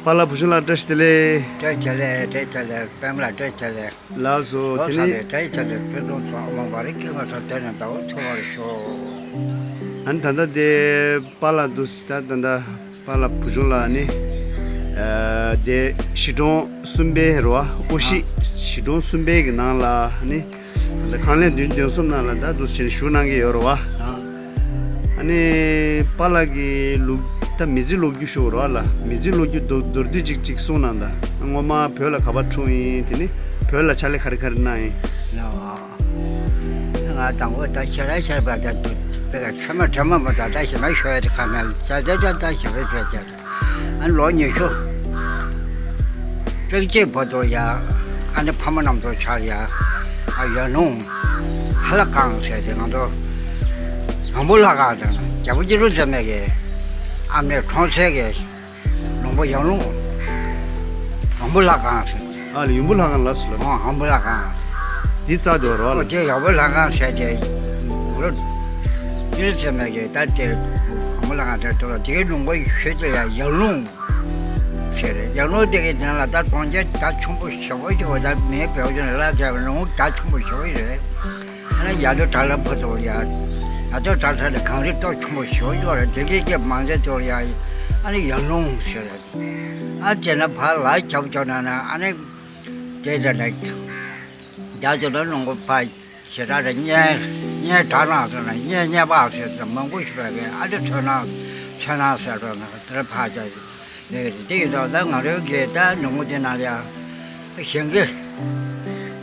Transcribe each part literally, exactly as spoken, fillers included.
པཱ་ལགས་བུ་ཆུང་ལགས་བཀྲ་ཤིས་བདེ་ལེགས། བཀྲ་ཤིས་བདེ་ལེགས། བཀྲ་ཤིས་བདེ་ལེགས། པདྨ་ལགས་བཀྲ་ཤིས་བདེ་ལེགས། ལགས་སོ། ལོ་དེ་ནས་གྲངས་ལས་བཀྲ་ཤིས་བདེ་ལེགས། ཕུན་སུམ་ཚོགས་རྨོངས་པ་རིག་གི་ངོ་ཚ་དོན་ནི་ཟླ་བོ་ཐུབ་པར་ཤོག་ཨ་ནི་ད་ལྟ་དེ་པཱ་ལགས་འདུག་ད་ད་ལྟ་པཱ་ལགས་བུ་ཆུང་ལགས་ནི་ཨ་དེ་གཞིས་གྲོང་གསུམ་པའི་རེད་བ། ཨོ་ཤི་གཞིས་གྲོང་གསུམ་པའི་གི་ནང་ལ་ནི། ད་ཁང་ལས་བདུན་བདུན་གསུམ་ནང་ལ་ད་དུ་ཕྱིན་བཞུགས་གནང་གི་ཡོད་རེད་བ། ཨ་ནི་པཱ་ལགས་ཀྱི་ལུགས་ད་མི་ཚེ་ལོ་རྒྱུས་ཤོག་རེད་བ་ལ། མི་ཚེ་ལོ་རྒྱུས་མདོར་མདོར་བསྡུས་ཅིག་ཅིག་གསུངས་གནང་དང་། སྔོན་མ་བོད་ལ་ག་པར་འཁྲུངས་ཡིན། དེ་ནི་བོད་ལ་ཕྱག་ལས་ག་རེ་ག་རེ་གནང་ཡིན། ང་དང་པོ་ད་ཁྱེད་རང་ཤར་པ་ད་དུ་དཔེ་ཁ་ཚེ་མ་དྲན་མ་མ་ད་ད་ཞེ་མ་ཤོར་ཡ་དེ་ཁ་མེད་ལ་ཅག་ད་ད་ད་ཞེ་བའི་བས་ཅག་ཨ་ནི་ལོ་ཉི་ཤུ་རྩ་གཅིག་བར་དུ་ཡ། ཨ་ནི་ཕ་མ་རྣམས་ཚོ་ཆགས་ཡ། ཨ་ཡར་ལུང་ཧ་ལ་ཀང་ཟེར་ཏེ་ང་ཚོ་ཡོང་བུ་ལྷ་ཁང་དང་རྒྱལ་པོ་སྐྱིད་གྲོང་ཚེ་མེད་ཀྱི་ཨ་མའི་གྲོང་གསེབ་ཀྱི་ལུང་པ་ཡར་ལུང་ཡོང་བུ་ལྷ་ཁང་ཟེར། ཨ་ལ་ཡོང་བུ་ལྷ་ཁང་ལ་སུ་ལ། ཨོ་ཡོང་བུ་ལྷ་ཁང་། འདི་རྩ་དེ་བར་བ་ལ། ཨོ་དེ་ཡོང་བུ་ལྷ་ཁང་ཟེར་ཏེ་ལོ་སྐྱིད་གྲོང་ཚེ་མེད་ཀྱི་ད་དེ་ཡོང་བུ་ལྷ་ཁང་དེ་དུ་ལ་དེའི་ལུང་པ་ཤོད་དེ་ཡ་ཡར་ལུང་། ཟེར་རེད། ཡར་ལུང་དེ་གི་དེ་ལ་ད་གྲོང་ཁྱེར་ད་ཆུང་པོ་ཞེ་པོ་ཞིག་ད་མིའི་བེའུ་ཅན་ལ་ལ་བྱས་པ་ལུང་ད་ཆུང་པོ་ཞེ་པོ་རེད། ཨ་ནི་ཡ་དོ་གྲྭ་ལ་ཕུ་ཐོག་ཡ། ཡ་དོ་གྲྭ་ས་ལ་གངས་རི་ཏོག་ཆུང་པོ་ཞེ་པོ་ཡོད་རེད། དེ་གི་སྐད་མང་ཆེ་ཐོག་ཡ། ཨ་ནི་ཡར་ལུང་ཟེར་རེད། ཨ་དེ་ན་ཕར་ལ་རྒྱབ་ཀྱོག་ན་ན་ཨ་ནི་དེ་དེ་ན་རྒྱ་ཅོ་ན་ལུང་པ་ཕ། ཞེ་དྲག་རེད། སྙན་སྙན་གྲགས་ནག་ཟེར་ན་སྙན་སྙན་པ་ཟེར་ཟེར་མང་པོ་ཞིག་རེད། ཨ་ཏི་ཚོད་ནག་ཚོད་ནག་ཟེར་རོ་ན་དེར་ཕར་བྱ་ཡོད་རེད། དེ་ཡིན་ཙང་ད་ང་རང་གིས་ད་ནུབ་མོ་དེ་ནང་ལ་ཡ་ཞིང་གི་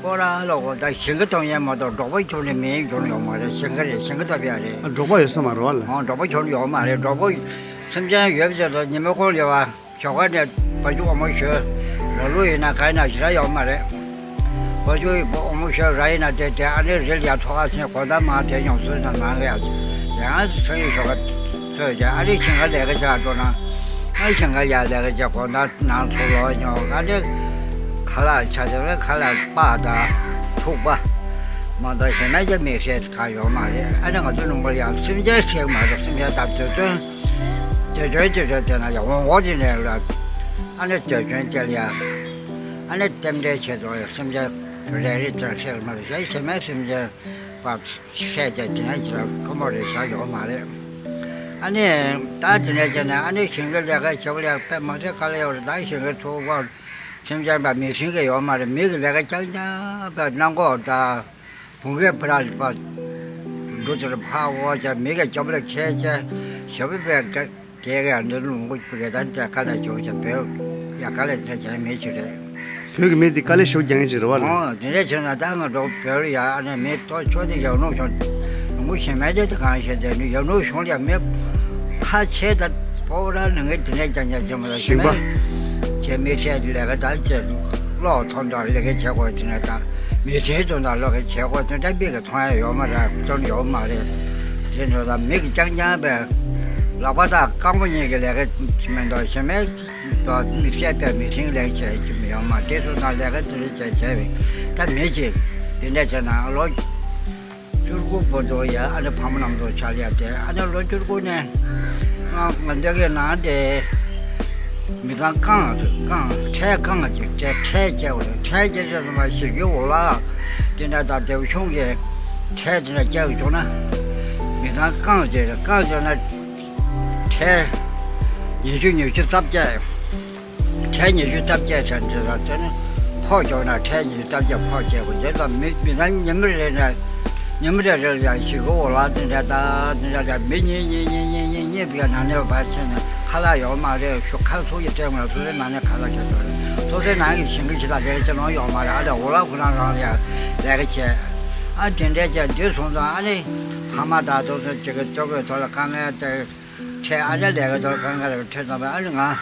སྐོར་ར་ལོག་གོ་ད་ཞིང་གི་གཏོང་ཡས་མ་གཏོགས་འབྲོག་པ་ཁྱོན་ནས་མིའི་ཁྱོན་ཡོད་མ་རེད། ཞིང་གི་རེད། ཞིང་གི་ཐོབ་ཡ་རེད། ཨ་འབྲོག་པ་ཡོད་ས་མ་རེད་བ་ལ། ཨང་འབྲོག་པ་ཁྱོན་ཡོད་མ་རེད། འབྲོག་པ་སེམས་ཅན་ཡོད་པ་ཚོ་ད་ཉི་མ་འཁོར་ལས་བ། ཞོགས་ཀ་ནས་བ་ཕྱུགས་འོ་མ་ཞོལ་ར་ལུག་ཡིན་ན་ག་ཡིན་ན་ཞེ་དྲག་ཡོད་མ་རེད། བ་ཕྱུགས་འོ་མ་ཞོལ་ར་ཡིན་ན་དེ་དེ་ཨ་ནི་རི་ལ་ཡ་ཐོག་ཁ་ཚན་གོ་ད་མ་དེ་ཡོང་ཚུལ་དང་ནང་ལ་ཡ་དེ་ང་ཚོ་ཚན་ཡོད་ཞོགས་ཀ་ཐོས་ཀྱང་ཨ་རི་ཞིང་ཁ་ལས་ཀ་བྱ་འགྲོ་ན་ཨ་ཞིང་ཁ་ཡ་ལས་ཀ་བྱ་གོ་ད་ནང་ཚོ་ལོག་ཡོང་ཨ་རི་ཁ་ལག་ཆ་དེ་བས་ཁ་ལག་སྤགས་དང་ཕུག་པ་མ་གཏོགས་གཞན་ན་ཡ་དམིགས་བསལ་གང་ཡོད་མ་རེད། ཨ་ནི་ང་ཚོ་ནང་པ་ཡང་སེམས་ཅན་ཞིག་མ་གཏོགས་སེམས་ཅན་དང་དུས་ཚོད། དེ་དོན་དེ་དོན་དེ་ན་ཡང་འོང་འོག་དེ་ནས་ལ་ཨ་ནི་དེ་དོན་དེ་ལ་ཡང་ཨ་ནི་རྟེན་འབྲེལ་བྱེད་དོ་སེམས་ཅན་རེ་རེ་དེ་ན་ཤེས་མ་རེད། ཞེས་ཞེ་མའི་སེམས་ཅན་པ་སྲས་ཀྱི་དེ་ན་ཅི་ལ་ཁོ་མོ་རེ་བཞག་ཡོད་མ་རེད། ཨ་ནི་ད་དེ་ནས་དེ་ན་ཨ་ནི་ཞིང་གི་ལས་ཀ་བྱེད་པ་ལ་དཔེ་མ་ཚད་དཀའ་ལས་ཡོད་རེད། ད་ཞིང་གི་ཚུགས་པ་སེམས་ཅན་པ་མི་སེམས་ཀྱི་ཡོད་མ་རེད། མི་གི་ལས་ཀ་རྐྱང་རྐྱང་པ་གནང་གོ་ད། བུང་གི་ཕ་ར་པ་འགྲོ་ཚུར་ཕ་འོ་ཅག་མི་ག་སྐྱོབ་ལ་ཁྱེད་ཅག་ཞབས་པའི་དེ་ག་འདི་ལུང་གུ་པུ་གེ་དང་དེ་ཁ་ལ་ཅོག་ཅག་བེའུ་ཡ་ག་ལ་དེ་ཅག་མི་ཅི་རེད། བོད་ཀྱི་མི་དེ་དཀའ་ལས་ཞུ་རྒྱང་ཅི་རེད་བ་ལ། ཨོ་དེ་འདྲ་བྱས་ན་ད་ང་འགྲོ་བོད་ཡ་ཨ་ནི་མི་ཏོ་ཆོ་དེ་ཡག་ནོ་ཤོང་ལུང་གུ་ཞིམ་མེད་དེ་གང་བྱས་དེ་ནི་ཡག་ནོ་ཤོང་ལ་མི་ཁ་ཆེ་ད་པོ་ར་ནང་གི་དེ་འདྲ་རྐྱང་རྐྱང་བྱས་མ་ལ་ཞིམ་པ་ཁྱེད་མི་ཚེ་ལས་ཀ་ད་བྱས་ལོག་ཐོན་འདྲ་ལས་ཀ་བྱེད་དགོས་དེ་ནས་ད། མི་ཚེའི་དོན་དག་ལོག་གི་བྱེད་སྒོ་དེ་འདྲ་མིག་གིས་མཐོང་ཡ་ཡོད་མ་རེད། སྟོན་ཡོད་མ་རེད། དེ་འདྲ་ལ་མིག་གིས་རྐྱང་རྐྱང་པས་ལག་པ་དང་རྐང་པ་གཉིས་ཀྱི་ལས་ཀ་མེད་མདོག་ཞེ་མེད་དོ་མི་བཤད་པས་མི་སེང་ལས་བྱས་ཀྱི་མི་ཡོད་མ་དེ་ཚོ་དང་ལས་ཀ་དེ་འདྲ་བྱས་བྱས་པས་ད་མི་གཅིག་དེ་འདྲ་བྱས་ན་ལོ་བཅུ་དགུ་བར་དུ་ཡ་ཨ་ནི་ཕ་མ་རྣམས་ཚོ་ཆགས་ཡ་དེ་ཨ་ནི་ལོ་བཅུ་དགུ་ནས་ང་ང་འདོད་གི་ན་དེ། མི་ཚང་རྐང་རྐང་ཁྲལ་རྐང་གི་ཁྲལ་ཁྲལ་བཅད་པ་རེད། ཁྲལ་བཅད་བཅད་སོང་བ་ཞིག་གི་འོ་ལ་དེ་འདྲ་དང་དེ་བ་ཆུང་གི་ཁྲལ་དེ་འདྲ་བཅད་བྱུང་ན་མི་ཚང་རྐང་བཅད་རེད། རྐང་བཅད་ན་ཁྲལ་ཉི་ཤུ་ཉི་ཤུ་རྩ་བཅད། ཁྲལ་ཉི་ཤུ་རྩ་བཅད་ཟེར་འདི་ལ་དེ་ནི་ཕོག་བྱུང་ན་ཁྲལ་ཉི་ཤུ་རྩ་བཅད་ཕོག་བཅད་དགོས། དེ་ལ་མི་མི་ཚང་ཉི་མ་རེ་ནས། ཉི་མ་རེ་རེ་ལ་ཞིག་གི་འོ་ལ་དེ་འདྲ་ད་དེ་འདྲ་ད་མི་གཉིས་གཉིས་གཉིས་གཉིས་གཉིས་གཉིས་བརྒྱ་ནང་ནས་བར་ཕྱིན་ནས་ཁ་ལག་ཡོད་མ་རེད། ཤོག་ཁ་ཚུགས་ཀྱི་སྤྲད་མ་རེད། ཚོགས་སྡེ་ནང་ནས་ཁ་ལག་ཁྱེར་ཐུབ་རེད། ཚོགས་སྡེ་ནང་གི་ཞིང་གི་ཕྱི་ལ་ལས་ཀ་བྱེད་ལོང་ཡོད་མ་རེད། ཨ་ལས་འོ་ལ་ཁོ་རང་རང་ལ་ལས་ཀ་བྱས། ཨ་དེ་འདྲས་བྱས་འདི་སོང་ཙང་ཨ་ནི་ཕ་མ་དང་ཐུག་སོང་ཅིག་གི་ལྟོ་གོས་ཐོག་ལ་དཀའ་ངལ་དེ་འཕྲད། ཨ་ལས་ལས་ཀ་ཐོག་ལ་དཀའ་ངལ་རེ་འཕྲད་ཙང་ཨ་ནི་ང་།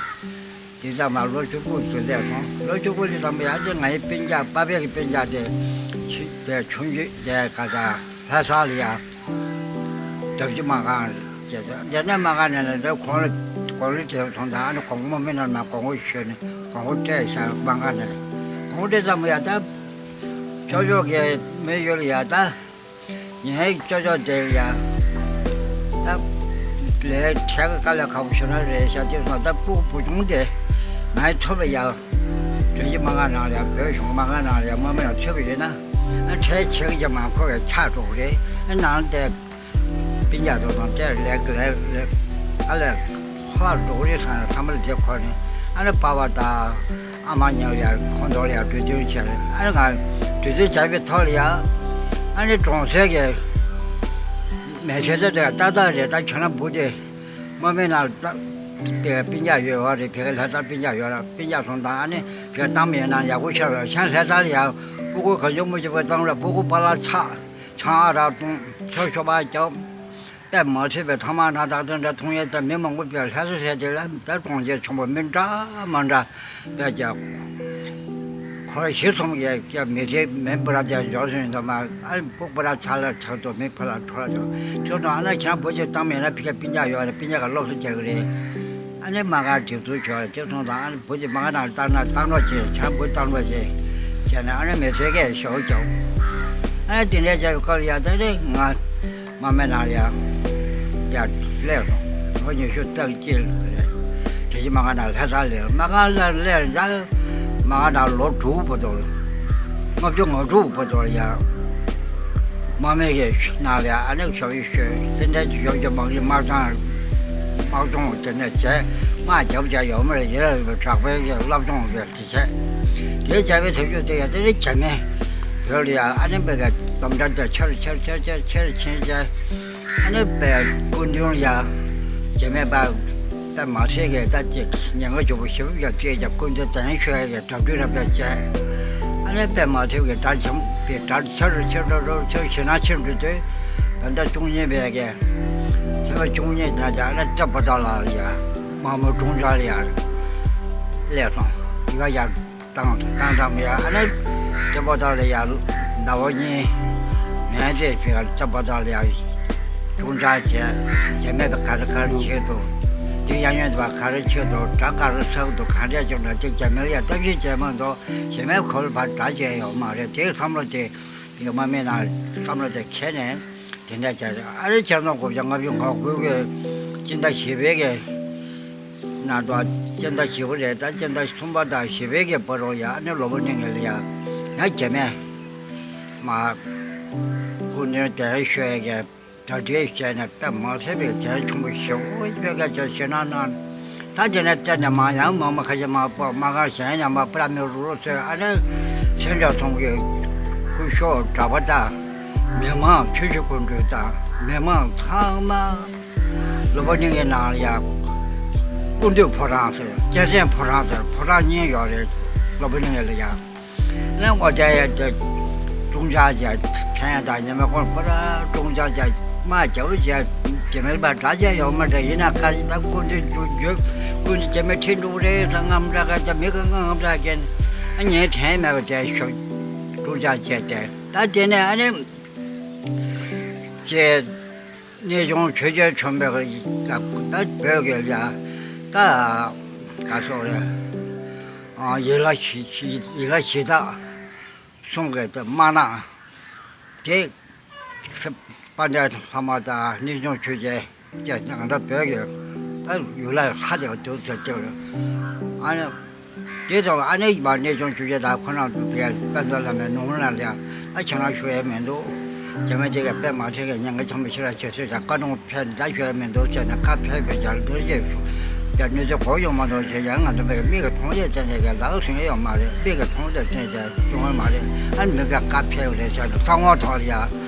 དེ་ཙམ་མ་ལོ་བཅུ་དགུ་ཙམ་སླེབས་སོང་། ལོ་བཅུ་དགུ་དེ་ཙམ་ཡང་དེ་ངའི་སྤུན་ཀྱག་པ་ཕའི་གི་སྤུན་ཀྱག་དེ་ཆི་དེ་ཆུང་ཆུང་དེ་ག་ད་ལྷ་ས་ལ་ཡ་གྲྭ་བཞི་མ་གང་བྱས་ཏེ་དེ་ནས་མ་གང་ནས་ནས་དེ་གོང་ལ་གོང་ལ་དེ་སོང་ད་ཨ་ནི་གོང་མོ་མི་རྣམས་ན་གོང་བུ་ཞོན་ནས་གོང་བུ་སྤྲད་བཞག་མ་གང་ནས་གོང་བུ་དེ་ཙམ་ཡང་ད་ཅོ་ཅོ་གི་མི་ཡུལ་ཡ་ད། ངའི་ཅོ་ཅོ་དེ་ཡ། ད། ལས་བྱེད་དཀའ་ལས་ཁག་པོ་ཞིག་ན་རེད་ཤག་དེ་སོང་ད་སྤུ་གུ་བུ་ཆུང་དེ། ང་ཡི་ཐུབ་ལ་ཡ། བོད་ཀྱི་མ་ག་ནང་ལ་ཡ། བོད་གཞུང་མ་ག་ནང་ལ་ཡ། མ་མེད་ལ་ཚུད་པ་ཡིན་ན། ཨ་ཁྲལ་ཆེ་གི་མ་ཁོ་གི་ཆགས་འགྲོ་གི་རེད། ཨ་ནང་དེ་པིན་ཅག་དོ་དང་དེ་ལས་ལས་ལས་ཨ་ལས་ཧ་ལ་འགྲོ་གི་རེད་ཟེར་ན། ཚང་མ་ལ་དེ་ཁོ་ནི་ཨ་ནི་པ་བ་དང་ཨ་མ་ཉལ་ཡ་ཁོང་ཚོ་ལ་ཡ་གྲོས་བསྡུར་བྱས། ཨ་ནི་ང་གྲོས་བསྡུར་བྱས་པའི་ཐོག་ལ་ཡ། ཨ་ནི་གྲོང་གསེབ་ཀྱི་མི་སེར་དེ་ཏག་ཏག་རེད། ད་ཁྱོད་རང་བུ་དེ། མ་མེད་ན་ད་དེ་སྤུན་ཀྱག་ཡོད་བ་རེད། ཕ་གི་ལྷ་སར་སྤུན་ཀྱག་ཡོད་ར། སྤུན་ཀྱག་སོང་ཙང་ཨ་ནི་ཕ་གི་བཏང་མེད་ན་ཡག་པོ་ཤར་བ། ཆང་ལྷ་སར་ཡ་སྤུ་གུ་ག་ཇོ་མོ་ཇོ་པོ་བཏང་ར། སྤུ་གུ་པ་ལགས་ཆགས་ཆང་ཨ་རག་བཏུང་ཆོ་ཤོ་པ་རྒྱབ། དཔེ་མ་སྲིད་པའི་ཐ་མག་སྣ་དག་དེ་འདྲ་འཐུང་ཡས་དེ། མི་མང་པོ་པའི་ལྷ་ས་ཟེར་དེ་ལ་ད་གྲོང་ཁྱེར་ཆེན་པོ་མི་འདྲ་མ་འདྲ་པའི་ཀྱ། ཁོ་ར་གཞི་གསུམ་གྱི་ཀྱ་མི་ཚེ་མི་སྤུ་ར་དེ་འབྱོར་སོང་ཡིན་དུ་མ། ཨ་ནི་སྤུ་སྤུ་ར་ཚ་ལ་ཆགས་འདུག་མི་ཕ་ལ་ཁྲོ་ལ་འདུག་ཁྱོད་དང་ཨ་ན་ཁྱེད་རང་བུ་ཅིག་བཏང་མེད་ན་ཕ་གི་སྤུན་ཀྱག་ཡོད་རེད། སྤུན་ཀྱག་ག་སློབ་གསོ་བྱེད་གི་རེད། ཨ་ནི་མ་ག་དེ་ཚོ་ཁྱོད་ར་དེ་སོང་ཙང་ཨ་ནི་བུ་ཅིག་མ་ག་ནང་བཏང་ན་བཏང་རོགས་བྱེད། ཁྱེད་རང་བུ་བཏང་རོགས་བྱེད་བྱས་ནས་ཨ་ནི་མི་ཚེ་གས་ཞོག་ཀྱང་། ཨ་ནི་དེ་འདྲའི་བྱས་པའི་སྐབས་ལ་ཡ་ད་རེས་ང་མ་མེད་ན་ཡ་ཡར་སླེབས་སོང་། ལོ་ཉི་ཤུ་རྩ་གཅིག་རེད། དེ་བཞིན་མ་ག་ནང་ལྷ་སར་སླེབས། མ་ག་ལ་སླེབས་ད་མ་ག་ནང་ལོ་དྲུག་བར་དུ། ལྔ་བཅུ་ང་དྲུག་བར་དུ་ཡ། མ་མེད་ཀྱི་ནང་ལ་ཨ་ནི་ཞབས་ཕྱི་ཞུས། དེ་འདྲའི་ཞབས་ཕྱི་མང་གི་དམག་དང་དམག་དོན་དེ་འདྲ་བྱས། དམག་རྒྱབ་བྱས་ཡོད་མ་རེད། ཡིན་ར་ཡོད་པའི་དྲག་པོའི་གི་སློབ་སྦྱོང་ཡོད་དེ་བྱས། དེ་བྱས་པའི་ཐབས་ཇུས་དེ་ཡ་དེ་ནི་བྱས་མེད་བོད་ལ་ཡ་ཨ་ནི་པའི་གི་དམ་དྲག་དེ་ཆེར་ཆེར་ཆེར་ཆེར་ཆེར་ཕྱིན་བྱས། ཨ་ནི་པའི་སྐུ་མདུན་ལ་ཡ་བྱས་མེད་པ། ད་མ་ཟད་ཀྱི་ད་ཅིག་ཉེན་ཁ་ཆེ་པོ་ཞེ་པོ་ཡོད་ཅེས་ཀྱང་སྐུ་མདུན་གདན་ཞུ་ཡ་གི་གྲ་སྒྲིག་རབ་རྒྱས་བྱས། ཨ་ནི་དཔེ་མ་ཐེབས་ཀྱི་གྲྭ་ཆེན་པའི་གྲྭ་ཆེར་ཆེར་འགྲོ་འགྲོ་ཆེར་ཞེ་ན་ཆེར་འགྲོ་དུས། ད་ལྟ་བཅུ་གཉིས་པའི་གི་ཚེས་པ་བཅུ་གཉིས་དང་ལྕགས་ལ་ཏྲ་པ་ཏ་ལ་ཡ་མ་མོ་ཀྲུང་ཅག་ལ་ཡ་སླེབས་སོང་། ཡ་ཡ། བཏང་བཏང་བཏང་ཡ། ཨ་ནི་ལྕགས་པ་དར་ལ་ཡ་ཟླ་བ་གཉིས་མན་ཆད་བྱས། ལྕགས་པ་དར་ལ་ཡ་ཅུང་ཙག་བྱས། རྒྱ་མེད་པ་ག་རེ་ག་རེ་བྱེད་འདུག་དེ་གཡས་གཡོན་དུ་བ་ག་རེ་བྱེད་འདུག་དགྲ་ག་རེ་ཟ་གི་འདུག་ག་འདྲས་བྱུང་ན་དེ་རྒྱ་མེད་ལ་ཡ་ལྟ་ཞིབ་བྱས་མ་འདུག་གཞན་མའི་ཁོ་ལ་ཕར་དགྲ་བྱས་ཡོད་མ་རེད། དེའི་བསམ་བློ་དེ་ཡོད་མ་མེད་ན་བསམ་བློ་དེ་འཁྱེར་ནས། དེ་འདྲ་བྱས། ཨ་རི་ཆབ་མདོ་དགུ་བརྒྱ་ལྔ་བཅུ་ང་དགུ་གི་སྤྱི་ཟླ་བཞི་པའི་གི་ནང་དུ། སྤྱི་ཟླ་བཞི་པ་རེད། ད་སྤྱི་ཟླ་གསུམ་པ་དང་བཞི་པའི་གི་བར་དུ་ཡ། ཨ་ནི་ལོ་བོ་ནི་ངེད་ལ་ཡ་ཡང་རྒྱ་མེད་མ་སྐུ་མདུན་གདན་ཞུ་ཡ་གི་གྲ་སྒྲིག་བྱས་ནས། དཔེ་མ་ཚད་པའི་གལ་ཆེན་པོ་ཞེ་པོ་སྤེལ་ག་བྱས་ཞེ་ན་ན། ད་དེ་ནས་བལྟས་ནས་མ་ཡང་མ་མ་ཁ་ཤས་མ་པ་མ་ག་གཞན་ཡང་མ་པ་ར་མི་རུ་རུ་ཚོས། ཨ་ནི་སེང་ལྕམ་ཚང་གི་སྐུ་ཞབས་གྲྭ་པ་དང་། མི་མང་ཆུ་བཞི་སྐུ་མགྲོན་དང་མི་མང་ཚང་མ་ལོ་བོ་ནི་ངེད་ནང་ལ་ཡ་སྐུ་མདུན་ཕོ་བྲང་ཟེར། སྐྱ་སེང་ཕོ་བྲང་ཟེར་ཕོ་བྲང་གཉིས་ཡོད་རེད། ལོ་བོ་ནི་ངེད་ལ་ཡ། ནས་ངོ་དེ་ཡ་དེ་ཀྲུང་ཅག་བྱས། ཁྲེང་དང་ཉི་མ་ཁོང་པ་ར་ཀྲུང་ཅག་བྱས། མ་རྒྱ་བོ་བྱས། རྒྱ་མིར་པ་དྲག་བྱས་ཡོང་མ་རེད། ཡིན་ན་ཁ་ཅིག་ད་སྐུ་མདུན་རྒྱུ་རྒྱུ་སྐུ་མདུན་རྒྱ་མི་ཁྲིད་འགྲོ་གི་རེད་ཟེར་རྔམ་དྲག་ག་ད་མི་ག་རྔམ་དྲག་གན། ཨ་ཉན་དྲན་མེད་པ་དེ་ཤོག་ཀྲུང་ཅག་བྱས་ཏེ། ད་དེ་ནས་ཨ་ནི་ཀྱེ། གནས་ཆུང་ཆོས་རྒྱལ་ཆོས་འཕེལ་གྱི་ད་བོད་ཀྱི་ཡ་ད་ག་སོགས་རེད། ཡིད་ལ་ཞི་ཞི་ཡིད་ལ་ཞི་དག་གསུང་གི་དེ་མ་ན་དེ་དཔལ་ལྡན་ལྷ་མོ་དང་གནས་ཆུང་ཆོས་རྒྱལ་བཅས་ང་འདྲ་བོད་ཀྱི་ད་ཡུལ་ལ་ཧ་ལས་པ་འདུག་ཟེར་གྱི་རེད། ཨ་ནི་དེ་ཚོ་ཨ་ནི་མ་གནས་ཆུང་ཆོས་རྒྱལ་དང་ཁོ་རང་དུ་བས་དཔལ་ལྡན་ལྷ་མོའི་ནུབ་ལ་ལ་ཨ་ཁྱེད་རང་ཞུ་ཡས་མི་འདུག་རྒྱ་མི་དེ་ག་དཔེ་མ་ཁྲེལ་གི་ཉེན་ཁ་ཆེན་པོ་ཞིག་ལ་བྱེད་སྲིད་ཀྱང་བཀའ་དྲུང་ཕེབས་ད་ཞུ་ཡ་མི་འདུག་ཟེར་ནས་བཀའ་ཕེབས་པའི་རྒྱལ་དོན་ཞེས་ཞུ། རྒྱ་གནོད་འཚེ་གོ་ཡོང་མ་གཏོགས་ཞེས་ཡང་ང་ཚོ་མིག་གིས་མཐོང་ཡས་བཙན་ནས་ཀྱི་ལག་གཟུང་ཡས་ཡོད་མ་རེད། མིག་གིས་མཐོང་ཡས་བཙན་བྱས་བྱུང་ཡོད་མ་རེད། ཨ་ནི་མི་འགས་བཀའ་ཕེབས་རེད་ཟེར་ནས་ས་ངོ་ཐོག་ལ་ཡ།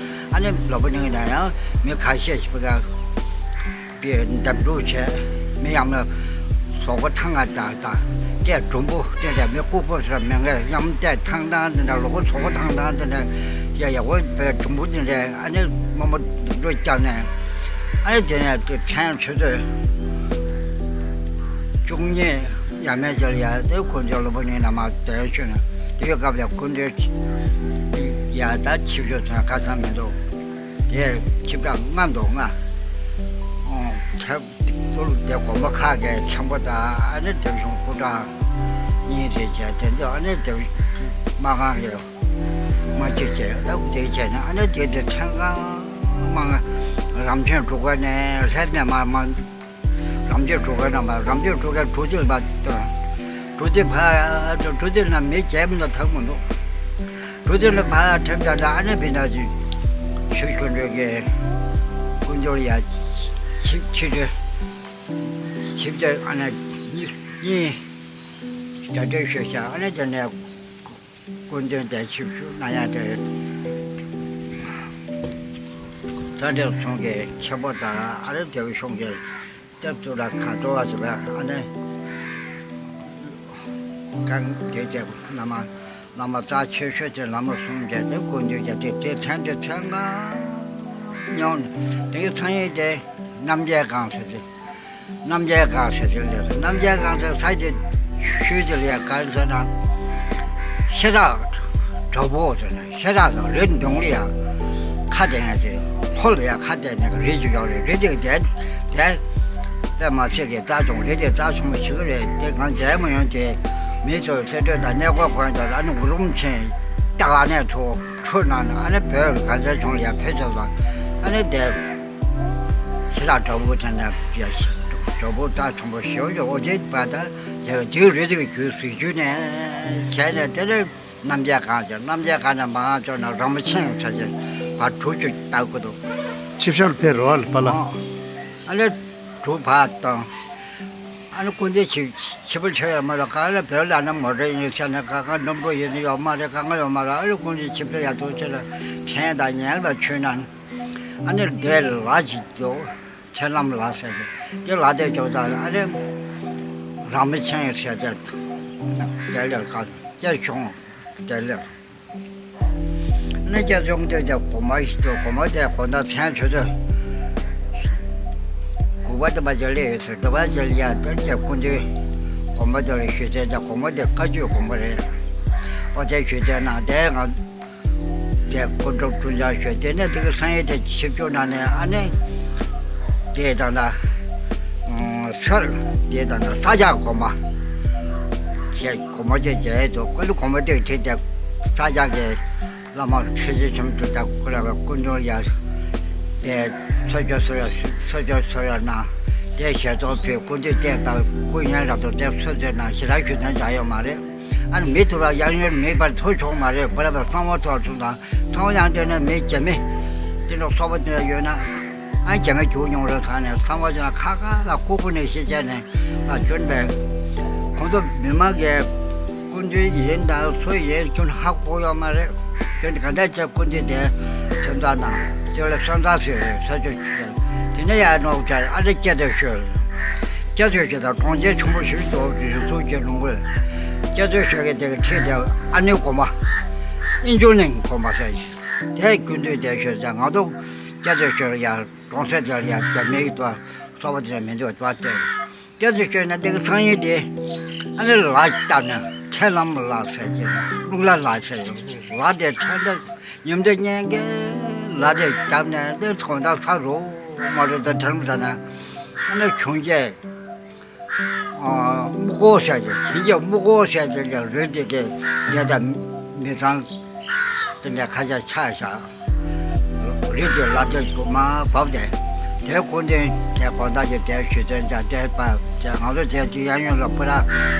ཨ་ནི་ལོ་པོ་ནིང་ན་ཡང་མི་ཁ་ཤས་ཤིག་བཀའ་པའི་འདེམས་སྒྲུག་བྱས། མི་ཡང་ན་ཟོག་པོ་ཐང་ང་དང་དང་སྐད་སྒྲུང་པོ་དེ་འདྲ་མི་ལྐུགས་པོ་ཟེར་མི་འགས་ཡང་སྐད་ཐང་ཐང་དེ་འདྲ་ལོ་གོ་ཟོག་པོ་ཐང་ཐང་དེ་འདྲ་ཡ་ཡ་གོ་བའི་སྒྲུང་པོ་དེ་འདྲ་ཨ་ནི་མ་མོ་འགྲོ་བསྐྱལ་ནས། ཨ་ནི་དེ་ནས་དེ་ཕྲན་ཆུ་ཚོད་བཅུ་གཉིས་ཡས་མས་ཅིག་ལ་ཡ་དེ་དཀོན་མཆོག་སློབ་དཔོན་ནི་ན་མ་དེ་ཞུས་ན་དེའི་སྐབས་ལ་སྐུ་མདུན་ཡ་ད་ཆིབས་བསྒྱུར་ཐོན་ཁ་ཚང་མི་འདུག་དེ་ཆིབས་བསྒྱུར་ལྔ་འདུག་ལྔ། ཁྱབ་ཏུར་དེ་དགོན་པ་ཁག་གི་ཆེན་པོ་དང་ཨ་ནི་དེ་བཞིན་སྐུ་དྲག་གཉིས་དེ་བྱས་དེ་ཚོ་ཨ་ནི་དེ་མ་གང་གི་མ་གཅིག་བྱས་ཨ་དེ་བྱས་ན་ཨ་ནི་དེ་དེ་ཕྲན་གང་མང་རང་ཆེན་གྲུ་ཁ་ནས་ལྷས་ནས་མ་མ། རང་རྒྱལ་གྲུ་ཁའི་རྣམ་པ་རང་རྒྱལ་གྲུ་ཁའི་གྲུ་གཅིག་པ་དང་ གྲུ་དེ་ཕར་དང་གྲུ་དེ་ན་མི་བརྒྱད་མི་ལ་ཐག་མི་འདུག་གྲུ་དེ་ལ་ཕར་ཐེམ་དང་འདྲ། ཨ་ནེ་བི་ན་ཅིག་ཆུ་ཤོར་འགྲོ་གི་ཀུན་འབྱུང་ཡ་ཆིབས་ཆིབས་ཆིབས་ཆིབས་ཨ་ནེ་གཉིས་གཉིས་གྲ་སྒྲིག་ཞུ་བྱ། ཨ་ནེ་དེ་ནས་སྐུ་མདུན་དེ་ཆིབས་ཞུ་གནང་ཡ་དེ་གྲ་སྒྲིག་ཚོང་གི་ཆེན་པོ་དང་ཨ་ནེ་དེ་བའི་གཞུང་གི་སྟབས་བསྟུན་ལ་ཁ་འགྲོ་བ་ཟེར་བས། ཨ་ནེ་གང་དེ་དེ་བླ་མ་བླ་མ་རྩ་ཆེ་ཤོས་དེ་བླ་མ་གསུམ་བརྒྱད་དེ་སྐུ་མདུན་བརྒྱད་དེ་དེ་མཚན་དེ་མཚན་མ་མྱོང་། དེའི་མཚན་ཡིན་དེ་རྣམ་རྒྱལ་སྒང་ཟེར་དེ། རྣམ་རྒྱལ་སྒང་ཟེར་དེ་ལས། རྣམ་རྒྱལ་སྒང་ཟེར་ས་དེ་ཤུལ་དེ་ལ་ཡ་གང་ཟེར་ན། ཤེལ་བྲག་བྲག་ཕུག་ཟེར་ན། ཤེལ་བྲག་དང་རི་གདོང་ལ་ཡ་ཁ་གཏད་ནས་དེ། ལྷོ་ལ་ཡ་ཁ་གཏད་ནས་རི་ཅིག་ཡོད་རེད། རི་དེ་དེ་དེ་དཔེ་མ་ཚིག་གི་རྩྭ་ཆུང་། རི་དེ་རྩྭ་ཆུང་པོ་ཞིག་རེད། དེ་གང་མཇལ་མ་ཡོང་དེ། མི་ཚོས་གསེད་བཀྲོལ་དང་གནས་སྐོར་གོན་དང་ཨ་ནེ་གུ་རུ་མཚན་རྟགས་ཨ་ནེ་ཚོ་འཁྲུལ་གནང་ནས་ཨ་ནེ་བོད་གངས་ཅན་ལྗོངས་ལ་ཡ་ཕེབས་ཚར་བ། ཨ་ནེ་དེ་ཤེལ་བྲག་བྲག་ཕུག་དེ་ནས་བྲག་ཕུག་རྩྭ་ཆུང་པོ་ཞིག་ཡོད། དེ་བར་དུ་ཡ་དེའི་རི་དེ་གི་རྒྱུད་ཟིལ་ཆུ་ནས་བྱས་ནས་དེ་ནས། རྣམ་རྒྱལ་སྒང་ཟེར། རྣམ་རྒྱལ་སྒང་ནས་མར་ཕྱོགས་ན་ར་མོ་ཆེ་ཟེར་གྱི་བར་གྲུ་ཅིག་བཏགས་ཀྱི་འདུག་ཆིབས་ཞབས་ཕེབས་རོགས་ལ་པ་ལ། ཨོ། ཨ་ནི་གྲུ་ཕར་བཏང་། ཨ་ནི་སྐུ་མདུན་ཆིབས་ཆིབས་པ་ཆེ་ཡོད་མ་རེད། ག་ལ་བོད་ལ་ན་མོ་ཊ་ཡིན་ཟེར་ན་ག་ག་འགྲོ་འགྲོ་ཡིན་ཡོད་མ་རེད། ག་ག་ཡོད་མ་རེད། ཨ་ནི་སྐུ་མདུན་ཆིབས་པ་ཡར་འདུག་ཆེ་ལ་དྲན་དང་ཉན་ལ་ཆོས་ན། ཨ་ནི་དེ་ལ་ཅིག་འདུག་ཚེ་ལམ་ལ་ཟེར་གྱི། དེ་ལ་དེ་ཅོག་ཙག་ཨ་ནི་ར་མོ་ཆེ་ཟེར་དེ། དེ་ལ་ག་དེ་བྱུང་། དེ་ལ། ནི་སྐྱབས་བཅོལ་དེ་དེ་གོང་མ་ཞིག་ཏུ་གོང་མ་དེ་གོང་ད་མཚན་ཆུ་ཚོད་དགུ་པ་དེ་པ་ཅིག་སླེབས་ཡོད་ཚེ། དེ་པ་ཅིག་ལ་ཡ་དེ་དེ་སྐུ་མདུན་གོང་མ་དེ་ལ་ཞུས་ཚེ། དེ་གོང་མ་དེ་བཀའ་བརྒྱུད་གོང་མ་རེད། ཨོ་དེ་ཞུས་ཚེ་ན་དེ་ང་། དེ་སྐུ་འཁྲུངས་ཁྲུང་ཆ་ཞོལ། དེ་ནས་དེ་གི་སང་ཡེ་དེ་ཆིབས་བསྒྱུར་གནང་ནས། ཨ་ནི་དེ་དང་ན་སར་དེ་དང་ན་ས་སྐྱ་གོང་མ་ཞེས་གོང་མ་ཅེས་མཇལ་ཡས་འདུག་ཀ་ལི་གོང་མ་དེ་དེ་དེ་ས་སྐྱ་གི་བླ་མ་ཁྲི་ཆེན་ཆེན་པོ་དེ་དག་ཁོ་ར་བའི་སྐུ་མདུན་ཡ་དེ་ཚོགས་ཆོས་གསོལ་ཡ་ཚོགས་ཆོས་གསོལ་ཡ་གནང་། དེ་ཞལ་ཏོག་ཕུལ། སྐུ་མདུན་བསྟན་པ་སྐུ་ཡོན་རབ་ཏུ་བརྟན་གསོལ་འདེབས་གནང་ཞེ་དྲག་ཞུ་དོན་འདྲ་ཡོད་མ་རེད། ཨ་ནི་མི་ཐུག་ར་ཡང་ཡོད་མེད་པར་ཐུག་ཆོག་མ་རེད། བུ་ར་བ་གསང་བ་ཐོག་ཐུག་དང་གསང་བ་ཡང་དེ་ནས་མི་རྒྱ་མི་དེ་འདྲ་སོག་པོ་དེ་འདྲ་ཡོད་ན། ཨ་རྒྱ་མི་རྒྱུག་མྱོང་རེད་ཟེར་ནས་གསང་བ་ཅན་ཁ་ཁ་ལ་ཁུག་ཁུག་ནས་ཤེས་བྱས་ནས་ཨ་བྱོན་པས། ཁོང་ཚོ་མི་མང་གིས་སྐུ་མདུན་ཡིན་དང་སུ་ཡིན་ཁྱོན་ཧ་གོ་ཡོད་མ་རེད། དེ་འདྲ་ག་འདྲ་བྱས་སྐུ་མདུན་དེ་སེམས་ཐག་ནང་དེ་ལ་སོན་ཐག་ཟེར་རེད་ས་ཆོས་ཤིག་དེ་ནས་ཡར་ནོར་བྱས་ཨ་འདྲ་སྐྱ་དེ་ཤོད། སྐྱ་ཚོས་ཀྱི་དང་གྲོང་ཁྱེར་ཆེན་པོ་ཞིག་ཏུ་རིག་གཟུགས་ཀྱི་ལུང་པས། སྐྱ་ཚོས་ཤོད་ཀྱི་དེ་གི་ཁྲིད་དེ་ཨ་ནེ་གོང་མ། ཨིན་ཇུ་གླིང་གོང་མ་ཟེར། དེ་སྐུ་མདུན་དེ་ཤོད་ཙང་ང་ཚོ་སྐྱ་ཚོས་ཤོད་ཡ་གྲོང་གསེབ་དེར་ཡ་རྒྱ་མིའི་དུ་སོག་པོ་དེ་མི་འདུག་ཅོག་སྟེ། སྐྱ་ཚོས་ཤོད་ན་དེ་གི་སང་ཡིན་དེ་ཨ་ནེ་ལ་བཏབ་ནས་ཁྲལ་ལམ་ལ་ཟེར་གྱི་ལུག་ལ་ལ་ཟེར་ལ་དེ་ཁྲལ་ད། ཉམས་དེ་ཉན་གི་ལ་དེ་བརྒྱབ་ནས་དེ་ཐོན་ད་ས་རུ་མ་རུ་དེ་དྲན་ད་ན། ཨ་ནི་བྱུང་རྗེས་སྨུག་པོ་ཟེར་གྱི་བྱིན་གྱིས་སྨུག་པོ་ཟེར་གྱི་ལ་རི་དེ་གི་ཉེ་ད་མི་ཚང་དེ་འདྲ་ཁ་ཤས་ཆགས་བཞག་རི་དེ་ལ་དེ་དུ་མ་བབས་ཏེ་དེ་སྐུ་མདུན་དེ་དགོང་དག་གི་དེ་ཞུ་དོན་ཅང་དེ་པ་དེ་ང་ཚོ་དེ་དུས་ཡང་ཡོན་ལ་པུ་ར་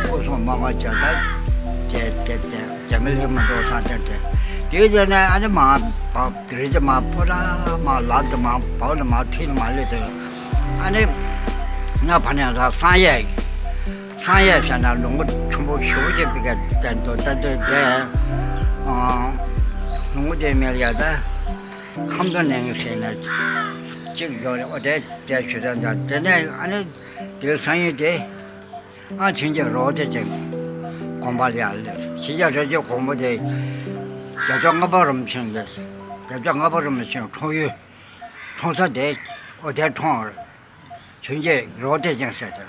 སྐུ་སྲུང་མང་བ་བྱས་ད་དེ་དེ་དེ། རྒྱ་མི་ལྷན་མ་འགྲོ་ས་དེ་དེ། དེའི་རྗེས་ནས་ཨ་ནི་མ་བབས་རི་དེ་མ་ཕོ་ར་མ་ལ་དེ་མ་བབས་ནས་མ་ཁྲིད་མ་ལས་དེ། ཨ་ནི་ང་ཕ་ནས་ར་སང་ཡས། སང་ཡས་ཟེར་ན་ལུང་པ་ཆེན་པོ་ཞེ་པོ་ཅིག་པའི་ག་དེ་འདུག་ད་དེ་དེ། ལུང་པ་དེ་མེད་ཡ་ད། ཁམས་དང་ནས་ཟེར་ན་གཅིག་ཡོད་རེད། ཨོ་དེ་དེ་ཞུ་དོན་ད་དེ་ནས་ཨ་ནི་དེ་སང་ཡས་དེ། ཨ་བྱིན་གྱིས་རོགས་དེ་ཅན་དགོན་པ་ལ་ཡར་སླེབས། བྱིན་གྱིས་རོགས་ཀྱི་དགོན་པ་དེ་རྒྱལ་མཆོག་ལྔ་པ་རིན་པོ་ཆེ་གི་རྒྱལ་མཆོག་ལྔ་པ་རིན་པོ་ཆེ་འཁྲུངས་ཡུལ་འཁྲུངས་ས་དེ་ཨོ་དེར་འཁྲུངས་པ་རེད། བྱིན་གྱིས་རོགས་དེ་ཅན་ཟེར་དེ།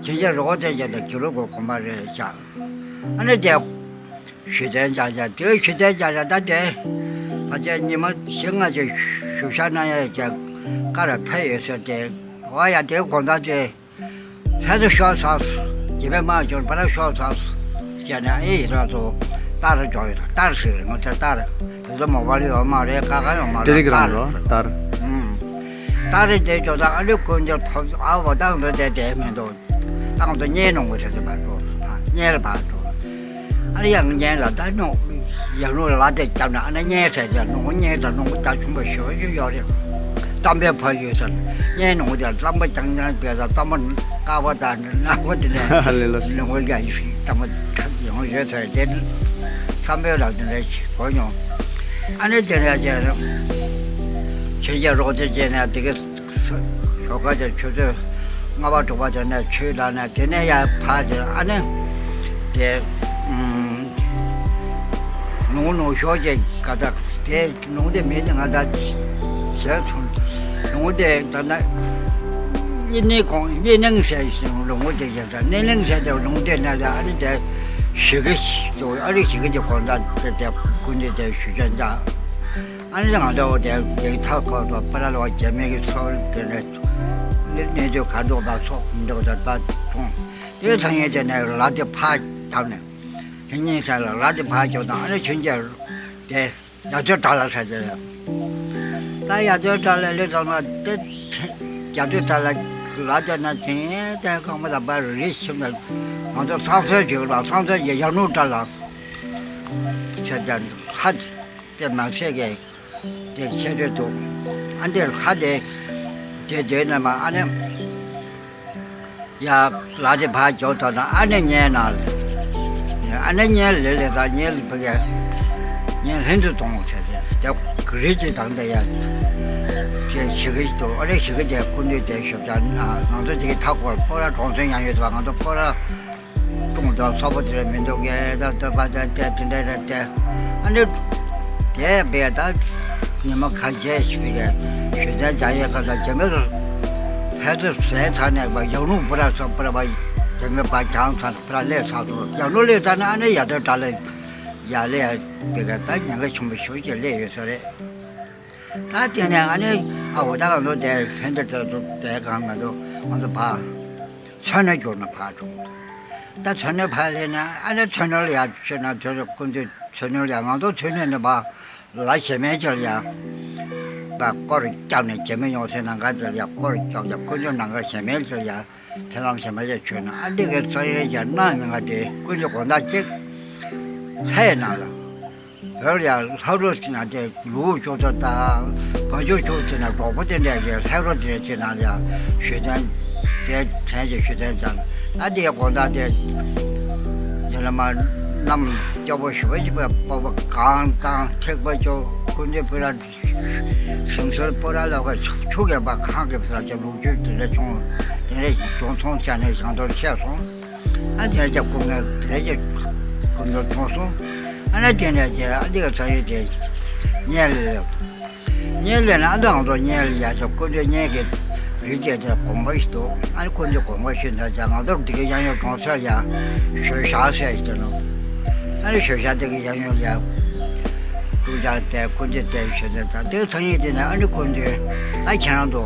བྱིན་གྱིས་རོགས་དེ་ཅན་དེ་དགེ་ལུགས་ཀྱི་དགོན་པ་རེད་བཞག་ཨ་ནི་དེ་ཞུ་དོན་བྱ་བྱ་དེ་ཞུ་དོན་བྱ་བྱ་ད་དེ་ཕལ་ཆེར་ཉི་མ་བཞི་ལྔ་ཅིག་བཞུགས་ཞག་གནང་ཡས་ཀྱི་བཀའ་ར་ཕེབས་ཡོད་ཟེར་ཏེ། འོ་ཡ་དེ་དགོང་དག་དེ། ལྷ་ཚོ་ཤོག་ཚ། རྒྱ་མི་དམག་འབྱོར་བ་ར་ཤོག་ཚ། ཟེར་ནས་ཨེ་ཡི་རང་ཚོ་ཏར་འབྱོར་ཡོད། ཏར་ཟེར་ང་ཚོ་ཏར། དེ་ཚོ་མོ་བལ་ཡོད་མ་རེད། ཀ་ཁ་ཡོད་མ་རེད། ཊེ་ལི་གྷི་རམ་ཏར་རོ་ཏར། ཨུམ། ཏར་དེ་འབྱོར་ད་ཨ་ལེ་ཀུན་འབྱོར་ཐོབ་ཨ་བ་ཏང་དུ་དེ་དེ་མི་འདུག་ཏང་དུ་གཉེན་ནོང་གི་ཟེར་དུ་མ་འགྲོ། གཉལ་ལ་ཕར་འགྲོ། ཨ་ནི་ཡང་གཉལ་ལ་ད་ནོ་ཡང་ནོ་ལ་དེ་བརྒྱབ་ན་ཨ་ནི་གཉལ་ཟེར་ཏེ་ནོ་གཉལ་དང་ནོ་ད་ཆུང་པ་ཞོ་ཞོ་ཡོད་རེད། གཏམ་དཔེ་ཕ་ཡུལ་ཟེར་གཉལ་ནོ་དེ་གཏམ་པ་རྐྱང་རྐྱང་བས་ད་གཏམ་པ་དཀར་པོ་དང་ནག་པོ་དེ་ནས་ལེ་ལོ་ནོ་ཡ་གཏམ་པ་ཡང་ཡོད་ཟེར་དེ་གཏམ་དཔེ་ལ་དེ་འདྲ་གོ་མྱོང་། ཨ་ནི་དེ་ནས་ཁྱེད་ཁྱེད་ཀྱི་རོགས་དེ་བྱས་ནས་དེ་གི་ཞོགས་ཀ་དེ་ཆུ་ཚོད་ལྔ་པ་དྲུག་པ་དེ་ནས་ཆུ་ལ་ནས་དེ་ནས་ཡར་ཕར་དེ་ཨ་ནི་དེ་ནོ་ནོ་ཞོགས་ཀྱི་ག་ད་དེ་ནོ་དེ་མེད་དེ་ང་ད་བྱས་སོང་། ནོ་དེ་ད་ན་ཡེ་ནེ་གོང་ཡེ་ནེང་ཟེར་ཞིང་ནོ་དེ་ཡིན་ད་ནེ་ནེང་ཟེར་དེ་ནོ་དེ་ན་ད་ཨ་ནི་དེ་ཞི་གི་ཞིག་ཨ་རི་ཞི་གི་དེ་གོང་ད་དེ་དེ་ཀུན་དེ་དེ་ཞུ་ཅན་ད། ཨ་ནི་ང་ཚོ་དེ་དེ་ཐག་ཁོ་ཚོ་པ་ར་ལོ་རྒྱ་མི་གི་ཚོ་དེ་ནས་གནས་ཚུལ་ག་འདུག་པ་ཚོགས་མི་འདུག་ད་ད་མཐོང་། དེ་ཐང་ཡན་དེ་ནས་ལ་དེ་ཕར་བཏང་ནས་དེ་གཉིས་ས་ལ་ལ་དེ་ཕར་འཇོག་དང་ཨ་ནི་ཆུན་རྒྱལ་དེ་ཡ་ཐོད་དྲ་ལ་ས་དེ་ལ་ད་ཡ་ཐོད་དྲ་ལ་ལེ་ཚང་མ་དེ་ཡ་ཐོད་དྲ་ལ་ལ་དེ་ན་དེ་དེ་གང་མ་ད་པ་རི་ཤིང་ལ་ང་ཚོ་ཚང་སོས་བྱེད་ལ་ཚང་སོས་ཀྱི་ཡ་ནུ་དྲ་ལ་ཆ་ཅན་ཧ། དེ་མ་ཚད་ཀྱི་དེ་ཆེ་འདོད་འདུག་ཨ་འདིར་ཁ་དེ་དེ་དེ་ནས་མ་ཨ་ནེ་ཡ་ལ་དེ་ཕར་འཇོག་ཐོག་ན་ཨ་ནེ་ཉལ་ན་ཨ་ནེ་ཉལ་ལེ་ལེ་དང་ཉལ་ཕ་གི་ཉལ་ལྷན་དུ་གཏོང་ཟེར་ཏེ་དེ་རི་གཅིག་དང་དེ་ཡ་དེ་ཞི་གི་འདུག་ཨ་རེ་ཞི་གི་དེ་ཀུན་འདུས་དེ་ཞོབ་ཆ་ན་ང་ཚོ་དེ་ཐག་སྐོར་སྤོ་ར་གྲོང་ཚོ་ཡང་ཡོད་པ་ང་ཚོ་སྤོ་ར། ཀྲུང་དང་སོག་པོ་དེ་རེད་མི་འདུག་གས་ད་ལྟ་བ་ད་དེ་དེ་འདྲ་རེད་དེ། ཨ་ནི་དེ་བས་ད་ཉི་མ་ཁ་ཤས་ཤིག་གི་ཞུ་ཚན་བྱ་ཡས་ཁ་ལ་རྒྱ་མི་ལ་ཧད་དུ་ཟས་ཚ་ནས་པ་ཡང་ལུང་བུ་ར་སོགས་པ་ར་བ་རྒྱ་མི་པ་གྱང་ཚ་བུ་ར་ལས་ཚ་སོང་ཡང་ལུང་ལས་ཚ་ན་ཨ་ནི་ཡ་ད་དྲ་ལས་ཡ་ལས་བས་ད་ཉེན་ཁ་ཆེན་པོ་ཞུ་ཅིག་ལས་ཡོད་ས་རེད། ད་དེ་ནས་ཨ་ནི་ཨ་འོ་ད་ག་ལོ་དེ་ཧན་དེ་དེ་དེ་གང་མ་འདུག་ང་ཚོ་བ། མཚོ་སྣ་བསྐྱུར་ན་ཕར་འགྲོ། ད་མཚོ་སྣ་ཕར་སླེབས་ན་ཨ་ནི་མཚོ་སྣ་ལ་ཡར་ཆོད་ན་དེ་ཚོ་ཀུན་འདུས་མཚོ་སྣ་ལ་ཡར་ང་ཚོ་མཚོ་སྣ་ནས་ཕར་ལ་གཞལ་མེད་ཅིག་ལ་ཡར་ཕར་སྐོར་བརྒྱབ་ནས་རྒྱ་མི་ཡོང་སའི་ནང་ག་དེ་ལ་ཡར་སྐོར་བརྒྱབ་ཀྱང་ཀུན་འདུས་ནང་ག་གཞལ་མེད་ཅིག་ལ་ཡར་ཕེབས་ལམ་གཞལ་མེད་ཅིག་ཆོད་ན་ཨ་འདི་གའི་ཚོ་ཡའི་རྒྱ་ནག་མི་ང་དེ་ཀུན་འདུས་དགོང་དག་ཅིག་ལྷའི་ནང་ལ། བོད་ལ་ཡང་ལྷ་རོ་ཟེར་ན་དེ་ལུག་ཅོག་ཙེ་དང་བ་ཅོག་ཅོག་ཟེར་ན་གྲོགས་པོ་དེ་འདྲ་གི་ལྷ་རོ་དེ་འདྲ་ཅིག་ནང་ལ་ཡང་ཞུ་ཚན་དེ་མཚན་གྱི་ཞུ་ཚན་ཙམ་ཨ་དེའི་དགོང་དག་དེ་ཡིན་ལ་མ་གནམ་སྐྱོ་པོ་ཞུ་བ་ཞིག་པ་པ་པ་གང་དང་ཐེག་པ་ཅོག་ཀུན་དེ་པུ་ར་སིམ་སལ་པོ་ར་ལ་བ་ཆུ་གས་པ་ཁང་གི་བཟའ་ཅོག་ལུག་ཅོག་དེ་འདྲ་བྱུང་དེ་འདྲ་ཞིག་བྱུང་སོང་བྱས་ནས་ཞང་དོར་ཆད་སོང་། ཨ་དེ་རྒྱབ་ཀུན་ནས་དེ་རྒྱབ་ཀུན་ནས་མཐོང་སོང་། ཨ་ན་དེ་ནས་ཀྱི་ཨ་འདི་ག་ཚ་ཡོད་དེ་གཉལ་ལས་གཉལ་ལས་ན་ཨ་འདི་ང་ཚོ་གཉལ་ཡ་ཆ་ཀུན་ནས་གཉལ་གྱི་རི་དེ་དེ་དགོན་པ་ཞིག་འདུག་ཨ་ནི་ཀུན་ནས་དགོན་པ་ཞིག་འདྲ་ཅག་ང་ཚོར་འདི་གའི་གཡང་ཡོད་གྲོང་གསེབ་ཡ་ཞོལ་ཤག་ཟེར་ཞིག་འདུག་ཨ་ནི་ཞོལ་ཤག་འདི་གའི་གཡང་ཡོད་ཡ་ཀུན་ཅག་དེ་ཀུན་ནས་དེ་ཞོལ་དེ་དང་དེ་ཚ་ཡོད་དེ་ནས་ཨ་ནི་ཀུན་ནས་ད་ཁྱེད་རང་ཚོ་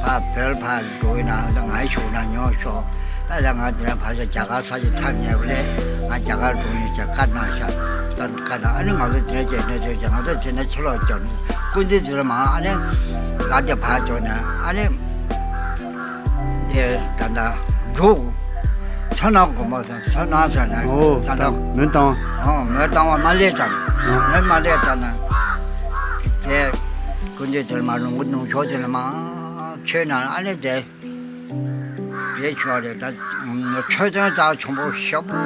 ཕ་བོད་ཕ་འགྲོ་ཡིན་ན་ང་ཞུགས་ན་ཉོ་ཤོག་ད་ལྟ་ང་འདི་ནས་ཕར་ཞོག་རྒྱ་གར་ས་ཆ་ཐག་ཉེ་བ་རེད། ང་རྒྱ་གར་འགྲོ་ཡིན་ཞེས་བཀའ་གནང་ཤག་ད་བཀའ་གནང་ཨ་ནི་ང་ཚོ་འདི་ནས་རྒྱལ་ནས་ཚོས་ཀྱང་ང་ཚོ་འདི་ནས་ཕྱི་ལོགས་ཀྱང་ཀུན་འདི་འདིར་མ་ཨ་ནི་ལ་རྒྱ་བར་འགྲོ་ནས་ཨ་ནི་དེ་ད་ལྟ་འབྲུག་མཚོ་སྣ་དགོན་པ་དང་མཚོ་སྣ་ཟེར་ནས་ཨོ་ད་ལྟ་ད་མོན་རྟ་དབང་ཨོ་མོན་རྟ་དབང་མ་སླེབས་ཙམ་ཨོ་མོན་མ་སླེབས་ཙམ་ན་དེ་ཀུན་འདི་འདིར་མ་རུང་གི་ནུབ་ཕྱོགས་འདིར་མ་ཆོས་ནང་ཨ་ནི་དེ། དེ་ཆོག་རེད་ད། མཆོད་རྟེན་རྩ་ཆེན་པོ་ཞེ་པོ་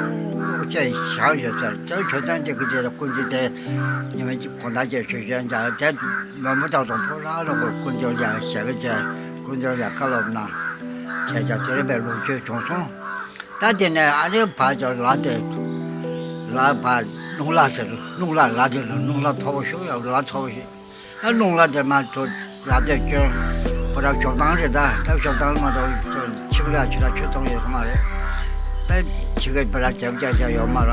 ཅིག་བཞག་ཡོད་ཟེར་དེ་མཆོད་རྟེན་དེ་གི་དེ་ལ་ཀུན་གྱིས་དེ་ཉི་མ་གཅིག་དགོང་དག་ཅིག་ཞུ་ཞན་བྱ་དེ་མོན་པོ་ཐག་ཏུ་ཕོ་རང་རང་གི་ཀུན་གྱིས་ཡང་ཞལ་གྱི་ཀུན་གྱིས་ཡང་བཀའ་སློབ་གནང་བྱས་བྱ་དེ་རིང་བའི་ལོ་རྒྱུས་བྱུང་སོང་། ད་དེ་ནས་ཨ་རིའི་བར་གྱི་ལ་དེ་ལ་བར་སྣུང་ལ་ཟེར་སྣུང་ལ་ལ་དེ་ལ་སྣུང་ལ་མཐོ་པོ་ཞིག་ཡོད་ལ་མཐོ་པོ་ཞིག་ད་རླུང་ལ་དེ་མ་ཐུག་ལ་དེ་སྐྱོན་པོ་ར་ཞོགས་ཐང་རེད་ད་ད་ཞོགས་ཐང་མ་གཏོགས་ཆིག་ལ་ཆུ་ལ་ཆུ་གཏོང་ཡོད་མ་རེད། ད་ཆི་གེ་པོ་ར་རྒྱབ་རྒྱག་བྱ་ཡོད་མ་ར།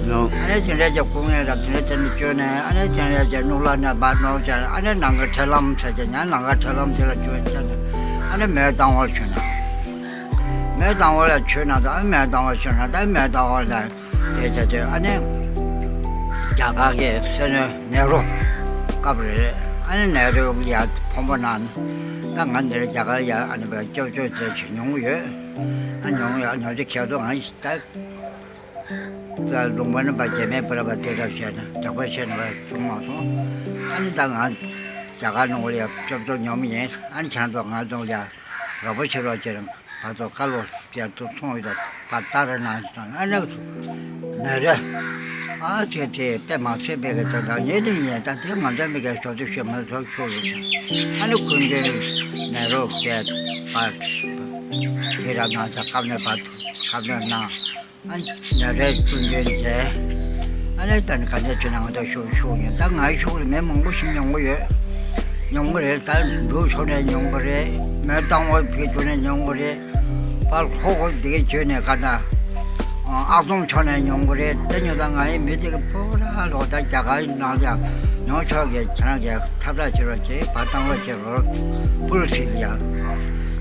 ནོ། ཨ་ནེ་དེ་འདྲ་ཅིག་སྐུ་ངལ་ར་དེ་འདྲ་དེ་འདྲ་བཅོས་ནས་ཨ་ནེ་དེ་འདྲ་ཅིག་རླུང་ལ་ནས་བ་ནོར་བྱ་ཨ་ནེ་ནང་གི་ཁྲེ་ལམ་ཟེར་གྱི་ཉ་ནང་གི་ཁྲེ་ལམ་དེ་ལ་བཅོས་བྱ་ནས་ཨ་ནེ་མེ་བཏང་བར་བྱོས་ན། མེ་བཏང་བར་ལ་བྱོས་ན་ད་ཨ་མེ་བཏང་བར་བྱོས་ན་ད་མེ་བཏང་བར་ལ། དེ་བྱས་ཏེ་ཨ་ནི་རྒྱ་གར་གྱི་སྲས་གནས་ནེ་རུ་སྐབས་རེད། ཨ་ནི་ནེ་རུ་ཡ་ཕོན་པོ་ན་ད་ང་འདིར་རྒྱ་གར་ཡ་ཨ་ནི་བའི་སྐྱོབ་བཅོལ་དེ་བྱེད་མྱོང་ཡོད། ཨ་མྱོང་ཡོད་ཨ་མྱོང་ཅི་ཁྱེད་ཚོ་ང་ད་ ལུང་པ་ནི་པ་རྒྱ་མེད་པར་པ་དེ་འདྲ་བྱས་ན་འདྲ་པར་བྱས་ན་པ་བྱུང་མ་སོང་། ཨ་ནི་ད་ང་རྒྱ་གར་ནང་ལ་ཡ་སྐྱོབ་སྐྱོབ་ཉོམ་ཡིན། ཨ་ནི་ཁྱེད་རང་ཚོ་ང་ཚོ་ལ་རོགས་པ་བྱེད་རོགས་བྱེད་རང་ང་ཚོ་བཀའ་སློབ་བསྐྱར་དུ་གསུངས་ཡོད། ད་ལྟ་ར་ན་སོང་ཨ་ནི་ནི་རེད། ཨ་ཙེ་ཙེ་དཔེ་མ་སྲིད་པའི་གི་དོན་དག་ཡིན་ནི་ཡིན། ད་དེ་ང་ཚོ་མི་གའི་ཞོ་དུ་ཞོ་མ་ཚོ་ཆུ་རུ། ཨ་ནི་ཀུན་མཁྱེན་ནེ་རོ་བྱས་པ་དེ་ར་ན་ད་བཀའ་མོལ་པ་བཀའ་མོལ་གནང་། ཨ་ནི་ནེ་རོ་ཀུན་མཁྱེན་བྱས། ཨ་ནི་ད་ནི་ག་འདྲ་བྱས་ན་ང་ད་ཞུ་ཞུ་ཡིན། ད་ང་ཞུ་ལ་མི་མང་པོ་ཞིག་ཉོ་གི་ཡོད། ཉོ་གི་རེད། ད་འབྲུག་ཕྱོགས་ནས་ཉོ་གི་རེད། མོན་རྟ་དབང་བོད་ཕྱོགས་ནས་ཉོ་གི་རེད། ཕར་ལྷོ་ཁོ་དེ་གའི་བྱོས་ནས་ག་ད། ཨ་ཁུ་སྟོང་ཕྱོགས་ནས་ཉོ་གི་རེད། དེ་ཉོ་ད་ང་ཡི་མི་དེ་གི་པོ་ར་ལོ་ད་རྒྱ་གར་ནང་ལ་ཉོ་ཆོག་གི་ཁྱེད་རང་གི་ཁྱབ་བསྒྲགས་བྱེད་རོགས་བྱེད། ཕར་བཏང་རོགས་བྱེད་རོགས། པུ་རུ་སི་ལ་ཡ།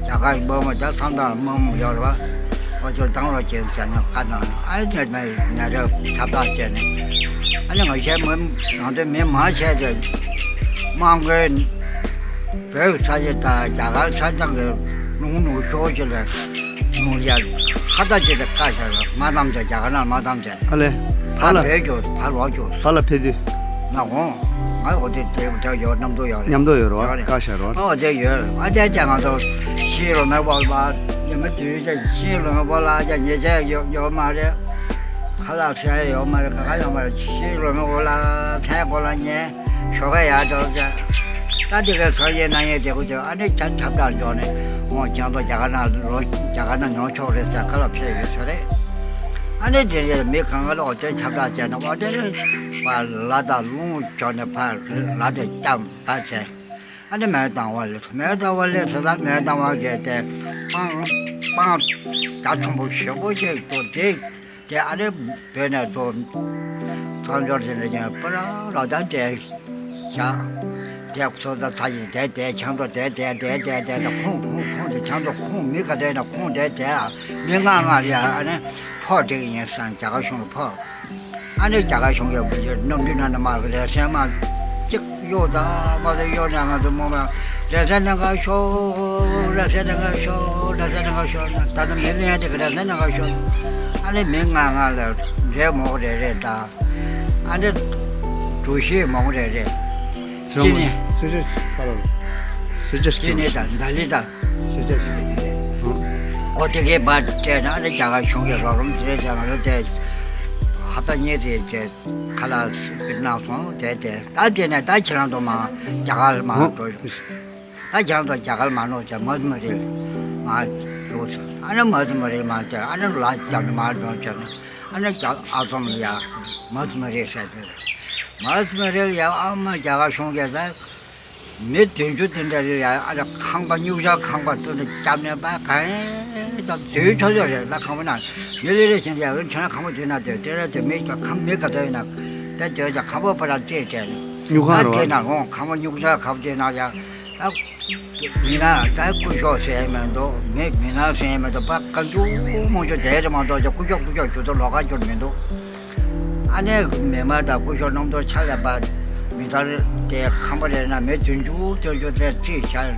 རྒྱ་གར་གྱི་དམག་མི་ད་ས་མཚམས་དམག་མི་ཡོད་རེད་པ། འོ་ཚོ་བཏང་རོགས་བྱེད་ཟེར་ནས་བཀའ་གནང་། ཨ་ནི་དེ་ནས་ནེ་རོ་ཁྱབ་བསྒྲགས་བྱས་ནས། ཨ་ནི་ང་ཞའི་མི་ང་ཚོའི་མི་མང་ཆེ་དེ་དམངས་ཁོལ། བོད་ས་ཆ་དང་རྒྱ་གར་ས་ཐང་གི་ལུང་ལུང་ཤོར་ཅིག་ལ་ལུང་ཡ་ཁ་བརྡ་ཅིག་ལ་བཀའ་ཤག་ལ་མ་བཏང་བྱས། རྒྱ་གར་ནང་མ་བཏང་བྱས། ཨ་ལས། ཕར་ཕར་ལ་བོད་རྒྱུགས། ཕར་ལོག་རྒྱུགས། ཕར་ལ་ཕེབས་དུས། ན་འོང་། ང་འོ་དེ་དེ་དེ་ཡོད། རྣམ་རྟོག་ཡོད་རེད། མཉམ་དུ་ཡོད་རེད་པ། ཡོད་རེད། བཀའ་ཤག་རེད་པ། ཨོ་དེ་ཡོད། ཨ་དེ་ཀྱང་ང་ཚོ་ཤེས་རོགས་མེད་པ་ལ་ཡ་མི་དུས་ཀྱང་ཤེས་རོགས་མེད་པ་ལ་ཡ་ཉེས་ཆད་ཡོད་ཡོད་མ་རེད། ཁ་ལག་ཟས་ཡོད་མ་རེད། ག་ག་ཡོད་མ་རེད། ཤེས་རོགས་མེད་པ་ལ་ཐན་གོ་ལ་ཉེ། ཞོགས་ཀ་ཡར་འགྲོ་བྱས། ད་དེ་གའི་སང་ཉིན་གནངས་ཉིན་དེ་གུ་དེ་ཨ་ནི་ཁྱབ་ཁྱབ་བསྒྲགས་འཇོག་ནས། འོ་ཁྱེད་ཚོ་རྒྱ་གར་ནང་ལོ་རྒྱ་གར་ནང་ཉོ་ཆོག་རེད་ཟེར་ཁ་ལག་ཕེབས་ཡོད་ས་རེད། ཨ་ནི་དེ་རེད། མི་གང་ག་ལོག་དེ་ཁྱབ་བསྒྲགས་བྱས་ན་འོ་དེ་རེད། ཕར་ལ་དང་ལུང་ཕྱོགས་ནས་ཕར་ལ་དེ་བསྐྱབས་པ་བྱས། ཨ་ནི་མེ་བཏང་བ་ལས་མེ་བཏང་བ་ལས་ས་ད་མེ་བཏང་བ་གས་དེ་སྤང་སྤང་རྒྱ་མཐོན་པོ་ཞེ་པོ་ཅིག་ཏུ་དེ། དེ་ཨ་ནི་བོད་ནས་ཚོ་མཚམས་སྦྱོར་དེ་འདྲ་ཀྱང་པ་ར་ར་ད་དེ་བཞག་དེ་ཚོ་ད་ཚ་ཡི་དེ་དེ་ཆང་ཏོ་དེ་དེ་དེ་དེ་དེ་ད་ཁུང་ཁུང་ཁུང་དེ་ཆང་ཏོ་ཁུང་མི་ག་དེ་ན་ཁུང་དེ་དེ་མི་ང་ང་ལ་ཨ་ནི་ཕོག་དེ་གི་ཡིན་སང་རྒྱ་གར་གཞུང་ལ་ཕོག་ཨ་ནི་རྒྱ་གར་གཞུང་གི་གནམ་གྲུ་ནང་ནས་མར་ལེ་ཚན་མར་གཅིག་གཡོག་དང་མ་གཏོགས་གཡོག་ནས་ང་ཚོ་མོ་མ་ལེ་ཚན་ནང་ག་ཤོག་ལེ་ཚན་ནང་ག་ཤོག་ལེ་ཚན་ནང་ག་ཤོག་ད་ནི་མི་ལེན་ཡ་དེ་གི་ལེ་ཚན་ནང་ག་ཤོག་ཨ་ནི་མི་ང་ང་ལ་འདྲེ་མོག་རེ་རེ་དང་། ཨ་འདྲེ་གྲོ་ཞིབ་མོག་རེ་རེ། ཅི་ནི། སུ་ཅི་ཁ་ལ། སུ་ཅི་ཅི་ནི་དང་ད་ལི་དང་། སུ་ཅི་ཅི་ནི། འོ་དེ་གའི་བར་སྤྲད་ན་ཨ་ནི་རྒྱ་གར་གཞུང་གི་རོགས་རམ་དེ་རེད་ཀྱང་ང་ཚོ་དེ་ཧབ་ཏ་གཉིས་རེད་ཅེས་ཁ་ལག་གནང་སོང་། དེ་དེ་ད་དེ་ནས་ད་ཁྱེད་རང་ཚོ་མ་རྒྱ་གར་མ་འགྲོ། ད་ཁྱེད་རང་ཚོ་རྒྱ་གར་མ་འགྲོ་ཅེས་མ་ཐུ་མ་རེད་མ་འགྲོ། ཨ་ནི་མ་ཐུ་མ་རེད་མ་དེ་ཨ་ནི་ལ་རྒྱབ་ནས་མ་འགྲོ་ཅེས་ནས་ཨ་ནི་རྒྱ་ཨ་ཚོམ་ཡ་མ་ཐུ་མ་རེད་ཟེར་དེ་མ་ཐུ་མ་རེད་ཡ། ཨ་མ་རྒྱ་གར་གཞུང་གིས་ད། མི་བདུན་ཅུ་དེ་འདྲ་རེད་ཡ། ཨ་རེ་ཁང་པ་སྨྱུག་ཆ་ཁང་པ་དེ་འདྲ་བརྒྱབ་ནས་པ་གང་ཡང་དང་འཛུལ་ཆོག་ཆོག་རེད། ད་ཁང་པ་ན་མི་ལེ་ལེ་བཞིན་ཡ་རུ་ཁྱོད་ཁང་པ་དེ་ན་དེ་དེ་ར་དེ་མི་ཁང་མི་ག་དོ་ཡིན་ན་དེ་དེ་ཁང་པ་པ་ར་བརྩེགས་བྱས་ནས་སྨྱུག་ཁང་ཨ་རེད་དེ་པ། ན་འོང་ཁང་པ་སྨྱུག་ཆ་ཁང་པ་དེ་ན་ཡ། ད་མི་ན་ད་སྐུ་ཞོགས་ཟེར་མི་འདུག་མི་མི་ན་ཟེར་མི་འདུག་པ་ག་འཇུ་མོ་འཇུ་དེ་རེད་མ་གཏོགས་ཀྱི་སྐུ་ཞོགས་སྐུ་ཞོགས་ཞུ་ཐུབ་ལོགས་ཀ་འགྱུར་མི་འདུག་ཨ་ནེ་མི་མ་དང་སྐུ་ཞབས་རྣམ་རྟོག་ཆ་ལས་པ་མི་ལྟར་དེ་ཁང་པ་རེ་ན་མི་བདུན་ཅུ་བདུན་ཅུ་དེ་རྩིས་བྱ།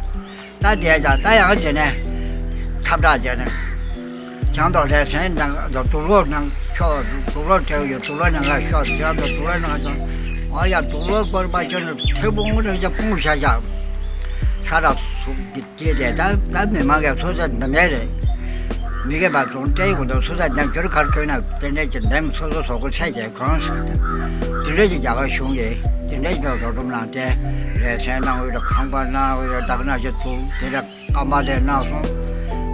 ད་དེ་ཀྱང་ད་ཡང་དེ་ནས་ཁྱབ་བསྒྲགས་བྱས་ནས་བྱང་དུ་ལས་ཚན་ནང་དུ་དུག་ལོག་ནང་ཤོག་དུག་ལོག་སྤྲད་ཡོད། དུག་ལོག་ནང་ལ་ཤོག་བྱང་དུ་དུག་ལོག་ནང་དུ་ཨ་ཡ་དུག་ལོག་སྐོར་པ་ཁྱོད་ནི་ཐེར་འབུང་རེ་ཅག་སྤུངས་བཞག་བཞག་ས་ར་སུ་གི། ཀྱེ་དེ་ད་ད་མི་མང་གི་སོ་སོ་འདི་མེད་རེད། མི་གི་བ་ཙོང་སྤྲད་ཡོང་དུ་སོ་སོ་འདི་འགྱུར་གར་སྤྲོད་ན་དེ་འདྲས་ཀྱི་འདེམས་སོ་སོ་སོ་གོ་ཚད་ཀྱི་གང་ཟེར་ཏེ། དེ་འདྲས་ཀྱི་རྒྱ་གར་གཞུང་གིས་དེ་འདྲས་ཀྱི་རོགས་རམ་གནང་སྟེ་ལས་ཚན་གནང་འོས་ར་ཁང་པ་གནང་འོས་ར་དག་ན་ཞིག་ཏུ་དེ་འདྲ་སྐམ་པ་ལས་གནང་སོང་།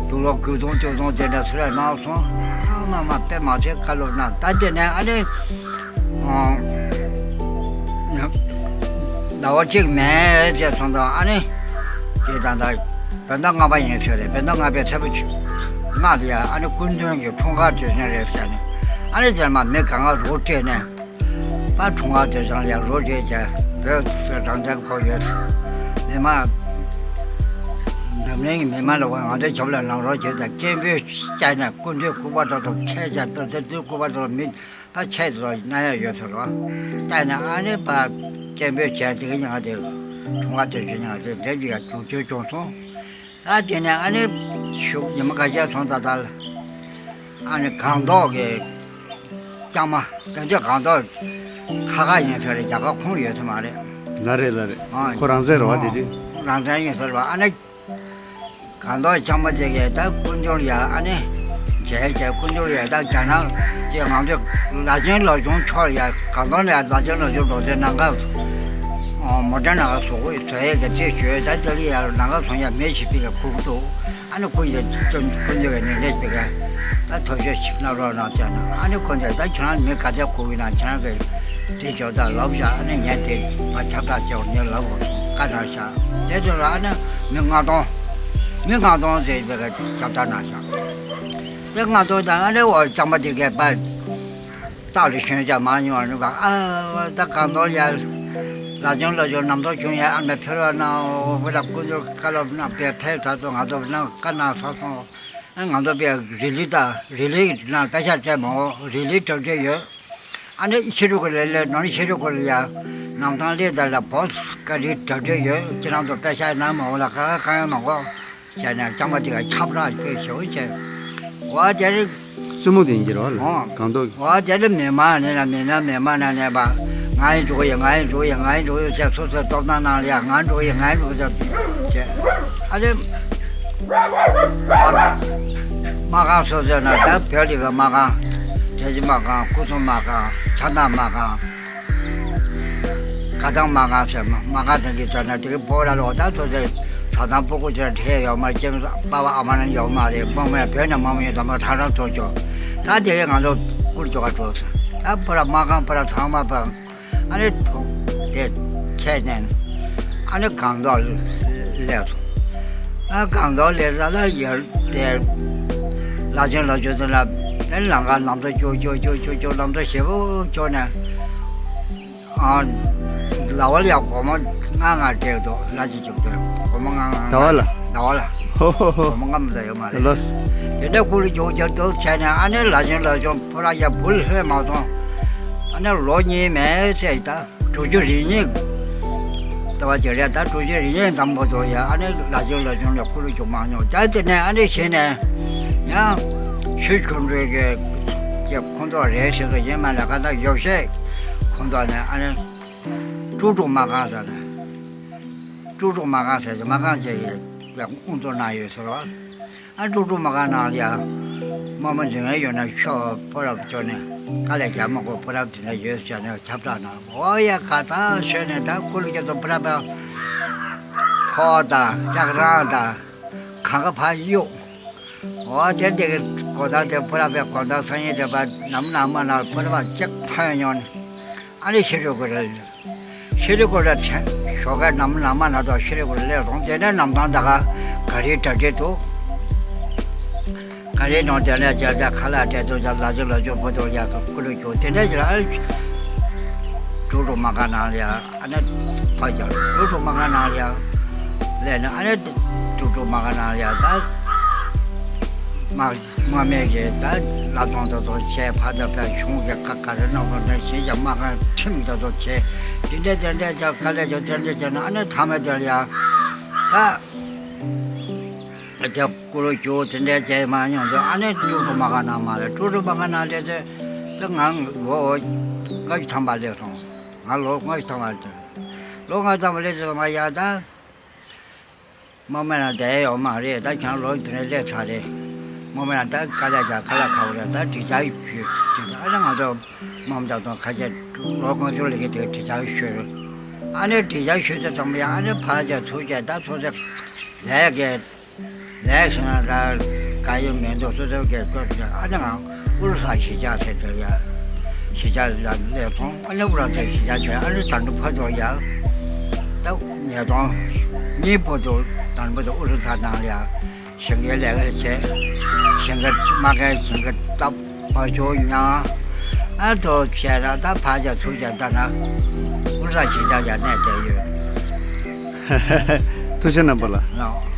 དུག་ལོག་གུ་དུང་ཏུ་དུང་དེ་འདྲ་སུ་ར་གནང་སོང་། ཨ་མ་མ་དཔེ་མ་ཚད་བཀའ་སློབ་གནང་ད་དེ་ནས་ཨ་ནི། ཟླ་བ་གཅིག་མེད་ཅེས་སོང་ཙང་ཨ་ནི་དེ་ད་ལྟ་བོད་ཟླ་ལྔ་པ་ཡིན་ཟེར་རེད། བོད་ཟླ་ལྔ་པའི་ཚེས་པ་ལྔ་ལ་ཡ་ཨ་ནི་སྐུ་མདུན་གྱི་འཁྲུངས་སྐར་དུས་ཆེན་རེད་ཟེར་ནས་ཨ་ནི་དེར་མ་མི་གང་ག་རོགས་སྤྲད་ནས་ཕར་འཁྲུངས་སྐར་དུས་ཆེན་ལ་ཡ་རོགས་སྤྲད་བྱས་བོད་རང་བཙན་ཁོ་ཡོད་མི་མང་འཛམ་གླིང་གི་མི་མང་ལ་ང་ཚོའི་ཞབས་ལ་ལངས་རོགས་བྱེད་དང་སྐད་འབོད་བྱས་ནས་སྐུ་མདུན་སྐུ་པར་ཐོག་ཏུ་འཁྱེར་བྱས་ཏོ་ཏོ་ཏོ་སྐུ་པར་ཐོག་མི། ད་ཁྱེད་ཚོ་གནང་ཡ་ཡོད་ཚོད་རོ། ད་ནི་ཨ་ནི་པ་སྐད་འབོད་བྱས་དེ་གི་ཉང་དེ་གྲོང་ཁ་དེ་ཚོའི་ཉང་དེ་འདྲ་ཅིག་ཡ་རྒྱུག་ཆོད་བྱུང་སོང་། ད་དེ་ནས་ཨ་ནི་ཤུགས་ཉི་མ་ཁ་ཤས་སོང་ད་ད་ཨ་ནི་སྒང་ཏོག་གི་ ལྕང་མ་དེ་ཚོ་སྒང་ཏོག་ཁ་ཁ་ཡིན་ས་རེད། རྒྱ་གར་ཁོངས་ཡོད་ས་མ་རེད། ལ་རེད་ལ་རེད། ཨ། ཁོ་རང་བཙན་རེད་བ། དེ་དུས། རང་བཙན་ཡིན་ས་རེད་བ། ཨ་ནི་སྒང་ཏོག་ལྕང་མ་དེ་གས་ད་དཀོན་མཆོག་ཡ། ཨ་ནི་མཇལ་བྱས་དཀོན་མཆོག་ཡ། ད་རྒྱ་ནག་དེ་ང་ཚོ་ལ་ཆེན་ལ་ཆུང་ཕྱོགས་ཡ། སྒང་ཏོག་ལ་ལ་ཆེན་ལ་ཆུང་འགྲོ་དེ་ནང་ཁ་མོ་ཊ་ནང་ཁ་བཟོ་གི་བཟོ་ཡས་གི་རྩིས་ཞུས། ད་དེ་ལ་ཡ་ནང་ཁ་སོང་ཡ་མེ་ཞིག་པི་ག་ཁུག་འདུག་ཨ་ནི་ཁོ་ཡི་ཁོ་ཚོ་གི་ནི་ལས་པི་ག་ད་ཐབས་ཤེས་ཤིག་གནང་རོགས་གནང་ཟེར་ན། ཨ་ནི་ཁོ་ཚོས་ད་ཁྱེད་རང་མི་ག་ཚད་དགོས་ཀྱི་ན་ཁྱེད་རང་གི་དེ་འཇོག་ད་ལབ་བཞག་ཨ་ནི་ངས་དེ་ང་ཁྱབ་བསྒྲགས་བྱས་ངས་ལབ་དགོས་བཀའ་གནང་བཞག་དེ་ཚོ་ལ་ཨ་ནི་མི་ལྔ་སྟོང་མི་ལྔ་སྟོང་ཟེར་བའི་གི་ཁྱབ་བསྒྲགས་གནང་བཞག་དེ་ལྔ་སྟོང་དང་ཨ་ནི་འོ་ལྕང་མ་དེ་གས་པ། སྟག་ལ་ཞོན་བྱ་མ་མྱོང་བ་ནི་བ། ཨ་ད་སྒང་ཏོག་ཡ། ལ་ཆུང་ལ་ཆུང་ནམ་ཐོ་ཆུང་ཡ། ཨ་མ་ཕེ་རོ་ན་འོ་བ་ད་ཀུན་ཏུ་བཀའ་སློབ་གནང་བས་ཕེབས་ད་ཚོ་ང་ཚོ་ན་བཀའ་གནང་ས་སོང་། ཨ་ང་ཚོ་པའི་རི་ལི་ད་རི་ལི་ན་པེ་ཤ་སྤྲད་མ་འོ་རི་ལི་གྲ་སྒྲིག་ཡོད། ཨ་ནི་ཤི་རུ་ཀུ་ལེ་ལེ་ནོར་ཤི་རུ་ཀུ་ལེ་ཡ། ནམ་ཐང་ལེ་ད་ལ་བོ་ཀ་རི་གྲ་སྒྲིག་ཡོད། ཁྱེད་རང་ཚོ་པེ་ཤ་ནང་མ་འོ་ལ་ཁ་ཁ་གང་ཡང་མ་གོ་བྱས་ནས་ལྕང་མ་དེ་ག་ཁྱབ་བསྒྲགས་བྱས་ཞེ་པོ་བྱས། འོ་དེ་རིང་། བཙུན་མོ་དེ་ཡིན་གྱི་རེད་བ། ཨོ། སྒང་ཏོག་གི། འོ་དེ་ལ་མི་མང་ནས་ན་མི་ན་མི་མང་ན་ནས་པ། ང་ཡི་འགྲོ་གི་ཡིན། ང་ཡི་འགྲོ་གི་ཡིན། ང་ཡི་འགྲོ་གི་ཡིན་ཟེར་སོ་སོའི་སྟོབས་དང་ནང་ལ་ཡ་ང་འགྲོ་གི་ཡིན། ང་ཡི་འགྲོ་གི་ཡིན་ཟེར་བྱས། ཨ་རེ། སྨར་ཁམས་སོ་སོའི་ནང་ད་བོད་ལི་ག་སྨར་ཁམས། བཀྲ་ཤིས་སྨར་ཁམས། སྐུ་གསུམ་སྨར་ཁམས། ཕྱག་ན་སྨར་ཁམས། དགའ་ཐང་སྨར་ཁམས་ཟེར་མ་སྨར་ཁམས་དང་གི་ཚོ་ན་དེ་གི་ཕོ་ར་ལོ་ད་ཚོ་ཚོ་ད་དང་ཕྲུ་གུ་ཚོ་ཁྲེལ་ཡོད་མ་རེད། སྤ་པ་ཨ་མ་ན་ཡོད་མ་རེད། སྨོ་མེད་བོད་ན་མ་མ་ཡོད་དམ་པ་ཁྲ་ཁྲ་ཚོ་ཚོ་ད་དེ་གི་ང་ཚོ་ཀུར་ཅོ་ག་འགྲོ་ས་ད་ཕོ་ར་སྨར་ཁམས་ཕོ་ར་ཚང་མ་པ་ཨ་ནི་ཐོག་དེ་ཁྱེད་ནས་ཨ་ནི་སྒང་ཏོག་སླེབས་སོང་། ཨ་སྒང་ཏོག་སླེབས་ས་ལ་ཡར་དེ་ལ་ཆེན་ལ་ཆུང་ཚོ་ལ་ཨ་ནི་ལམ་ཁ་ལམ་ཐོ་ཅོ་ཅོ་ཅོ་ཅོ་ཅོ་ལམ་ཐོ་ཞེ་པོ་ཅོ་ནས། ཨ། ཟླ་བ་ལ་ཡང་སྒོར་མོ་ལྔ་ལྔ་སྤྲད་འདུག་ལ་ཅི་བྱུང་དོན་སྒོར་མོ་ལྔ་ལྔ་ཟླ་བ་ལ། ཟླ་བ་ལ། ཧོ་ཧོ་ཧོ། སྒོར་མོ་ལྔ་མ་ད་ཡོད་མ་རེད། ལོས། དེ་འདྲ་ཀུ་ལུ་རྒྱུག་རྒྱག་འདུག་བྱས་ནས་ཨ་ནེ་ལ་ཆུང་ལ་ཆུང་ཕོ་ར་ཡ་བུ་ལྷོད་མ་སོང་། ཨ་ནེ་ལོ་གཉིས་མེད་ཚེ་ད་དྲུག་ཅུ་རེ་གཉིས། ད་བ་ཅི་རེད་ད་དྲུག་ཅུ་རེ་གཉིས་འདམ་པོ་དོ་ཡ་ཨ་ནེ་ལ་ཆུང་ལ་ཆུང་ལ་ཀུ་ལུ་རྒྱུག་མ་མྱོང་ད་དེ་ནས་ཨ་ནེ་གཞི་ནས་ཡང་ཆུ་ཁྱུར་འགྲོས་ཀྱི་ཀྱི་ཁོང་ཚོ་རེད་ཟེར་དུ་ཡིན་མ་ལ་ག་ད་ཡོ་བཤད་ཁོང་ཚོ་ནས་ཨ་ནེ། ཀྲུག་ཀྲུག་སྨར་ཁམས་ཟེར་ནས། ཀྲུག་ཀྲུག་སྨར་ཁམས་ཟེར་གྱི་སྨར་ཁམས་ཅན་གྱི་ཡང་དབུ་གཙོ་གནང་ཡོད་ཟེར་བ། ཨ་ཀྲུག་ཀྲུག་སྨར་ཁམས་ནང་ལ་ཡང་། རྨོ་མོ་འཛིན་ཡོད་ན་ཤོག་ཕོ་རབ་ཚོ་ནས་དཀའ་ལས་རྒྱག་མ་དགོས་ཕོ་རབ་དེ་འདྲ་ཡོད་ཟེར་ནས་ཁྱབ་བསྒྲགས་གནང་། འོ་ཡ་ཁ་ཐག་ཤོད་ནས་ད་ཀུ་ལུ་རྒྱ་མཚོ་ཕོ་རབ་པ། ཁོ་དང་ལྕགས་རང་དང་། གང་ག་ཕ་གཡུག་འོ་དེ་འདི་གི་གོ་ཐང་དེ་ཕོ་རབ་པའི་གོ་ཐང་སང་ཉིན་དེ་པ་ནམ་ནམ་མ་ན་ཕོ་རབ་པ་གཅིག་ཐོན་ཡོང་ནས། ཨ་ནི་ཤི་རི་ཀུ་ར། ཤི་རི་ཀུ་ར་ཆེན་ཞོགས་ཀ་ནམ་ནམ་མ་ན་དོ་ཤི་རི་ཀུ་ར་སླེབས་སོང་། དེ་ནས་ནམ་ཐང་ད་ག་ག་རི་གྲ་སྒྲིག་འདུག་ག་རི་ནང་དེ་ནས་བྱས་ཏེ་ཁ་ལག་སྤྲད་དུས་ལ་ཅུ་ལ་ཅུ་ཕོ་ཐོག་ཡག་གི་ཀུ་ལུ་རྒྱུག་དེ་འདྲ་ཅིག་ལ་ཀྲུག་ཀྲུག་སྨར་ཁམས་ནང་ལ་ཡ་ཨ་ནི་ཕ་རྒྱག་ཀྲུག་ཀྲུག་སྨར་ཁམས་ནང་ལ་ཡ་སླེབས་ནས་ཨ་ནི་ཀྲུག་ཀྲུག་སྨར་ཁམས་ནང་ལ་ཡ་ད་མ། མ་སྨད་ཀྱི་ད་བླ་བྲང་དུ་དུ་བྱས་ཕ་ད་ཕ་གཞུང་གི་ཁ་ག་རེ་གནང་དགོས་ན་ཞེས་ཀྱང་སྨར་ཁམས་ཁྲིམས་དུ་དུ་བྱས་དེ་འདྲ་དེ་འདྲ་ཀྱང་དཀའ་ལས་ཀྱང་དེ་འདྲ་བྱས་ན་ཨ་ནི་ཐ་མ་དེར་ཡང་ད་དེ་ཀུ་ལུ་རྒྱུག་དེ་འདྲ་བྱས་མ་མྱོང་དུས་ཨ་ནི་ཀྲུག་ཀྲུག་སྨར་ཁམས་ནང་མ་སླེབས། ཀྲུག་ཀྲུག་སྨར་ཁམས་ནང་སླེབས་དུས་ད་ང་ལོ་ལྔ་བཅུ་ཐམ་པ་སླེབས་སོང་། ང་ལོ་ལྔ་བཅུ་ཐམ་པ་སླེབས་སོང་། ལོ་ལྔ་བཅུ་ཐམ་པ་སླེབས་དུས་ང་ཡང་ད། རྨོ་མོ་ན་བསྡད་ཡོད་མ་རེད། ད་ཁྱེད་རང་ལོ་དེ་འདྲ་སླེབས་ཚར་རེད། རྨོ་མོ་ན་ད་དཀའ་ལས་རྒྱག་ཁ་ལག་ཁ་བོ་རེད། ད་འགྲིག་ཆགས་ཞུས་ཞུས་ཨ་ནི་ང་ཚོ་རྨོ་མོ་དང་ཁ་ཤས་ལོ་དགུ་བཅུ་ལས་ཀྱི་དེ་འགྲིག་ཆགས་ཞུས། ཨ་ནི་འགྲིག་ཆགས་ཞུས་ཚེ་ཙམ་ཡང་ཨ་ནི་ཕར་རྒྱག་ཚུར་རྒྱག་ད་ཚོ་ཚེ་ལས་ཀྱི་ལས་ཟེར་ན་ད་ག་ཡོད་མེད་འདུག་སོ་སོ་གས་སྐྱོབ་ཀྱི་ཨ་ནི་ང་། ཨུ་རུ་སུ་གཞིས་ཆགས་ཟེར་དེར་ཡ། གཞིས་ཆགས་ལ་སླེབས་སོང་། ཨ་ནི་ཨུ་རུ་སུ་གཞིས་ཆགས་ཆགས་ཨ་ནི་ད་འགྲོ་ཕ་ཐོག་ཡ། ད་ཉིས་སྟོང་གཉིས་བར་དུ་ད་འགྲོ་ཕ་ཐོག་ཨུ་རུ་སུ་ནང་ལ་ཡ། ཞིང་ཁའི་ལས་ཀ་བྱས། ཞིང་ཁ་མ་ཁའི་ཞིང་ཁ་བཏབ་བ་ཞོ་ཉ། ཨ་དོ་བྱས་ན་ད་ཕ་རྒྱག་ཚུར་རྒྱག་ད་ན་ཨུ་རུ་སུ་གཞིས་ཆགས་ཡ་གནས་བསྡད་ཡོད། ཐུགས་རྗེ་གནང་པ་ལ། ལགས།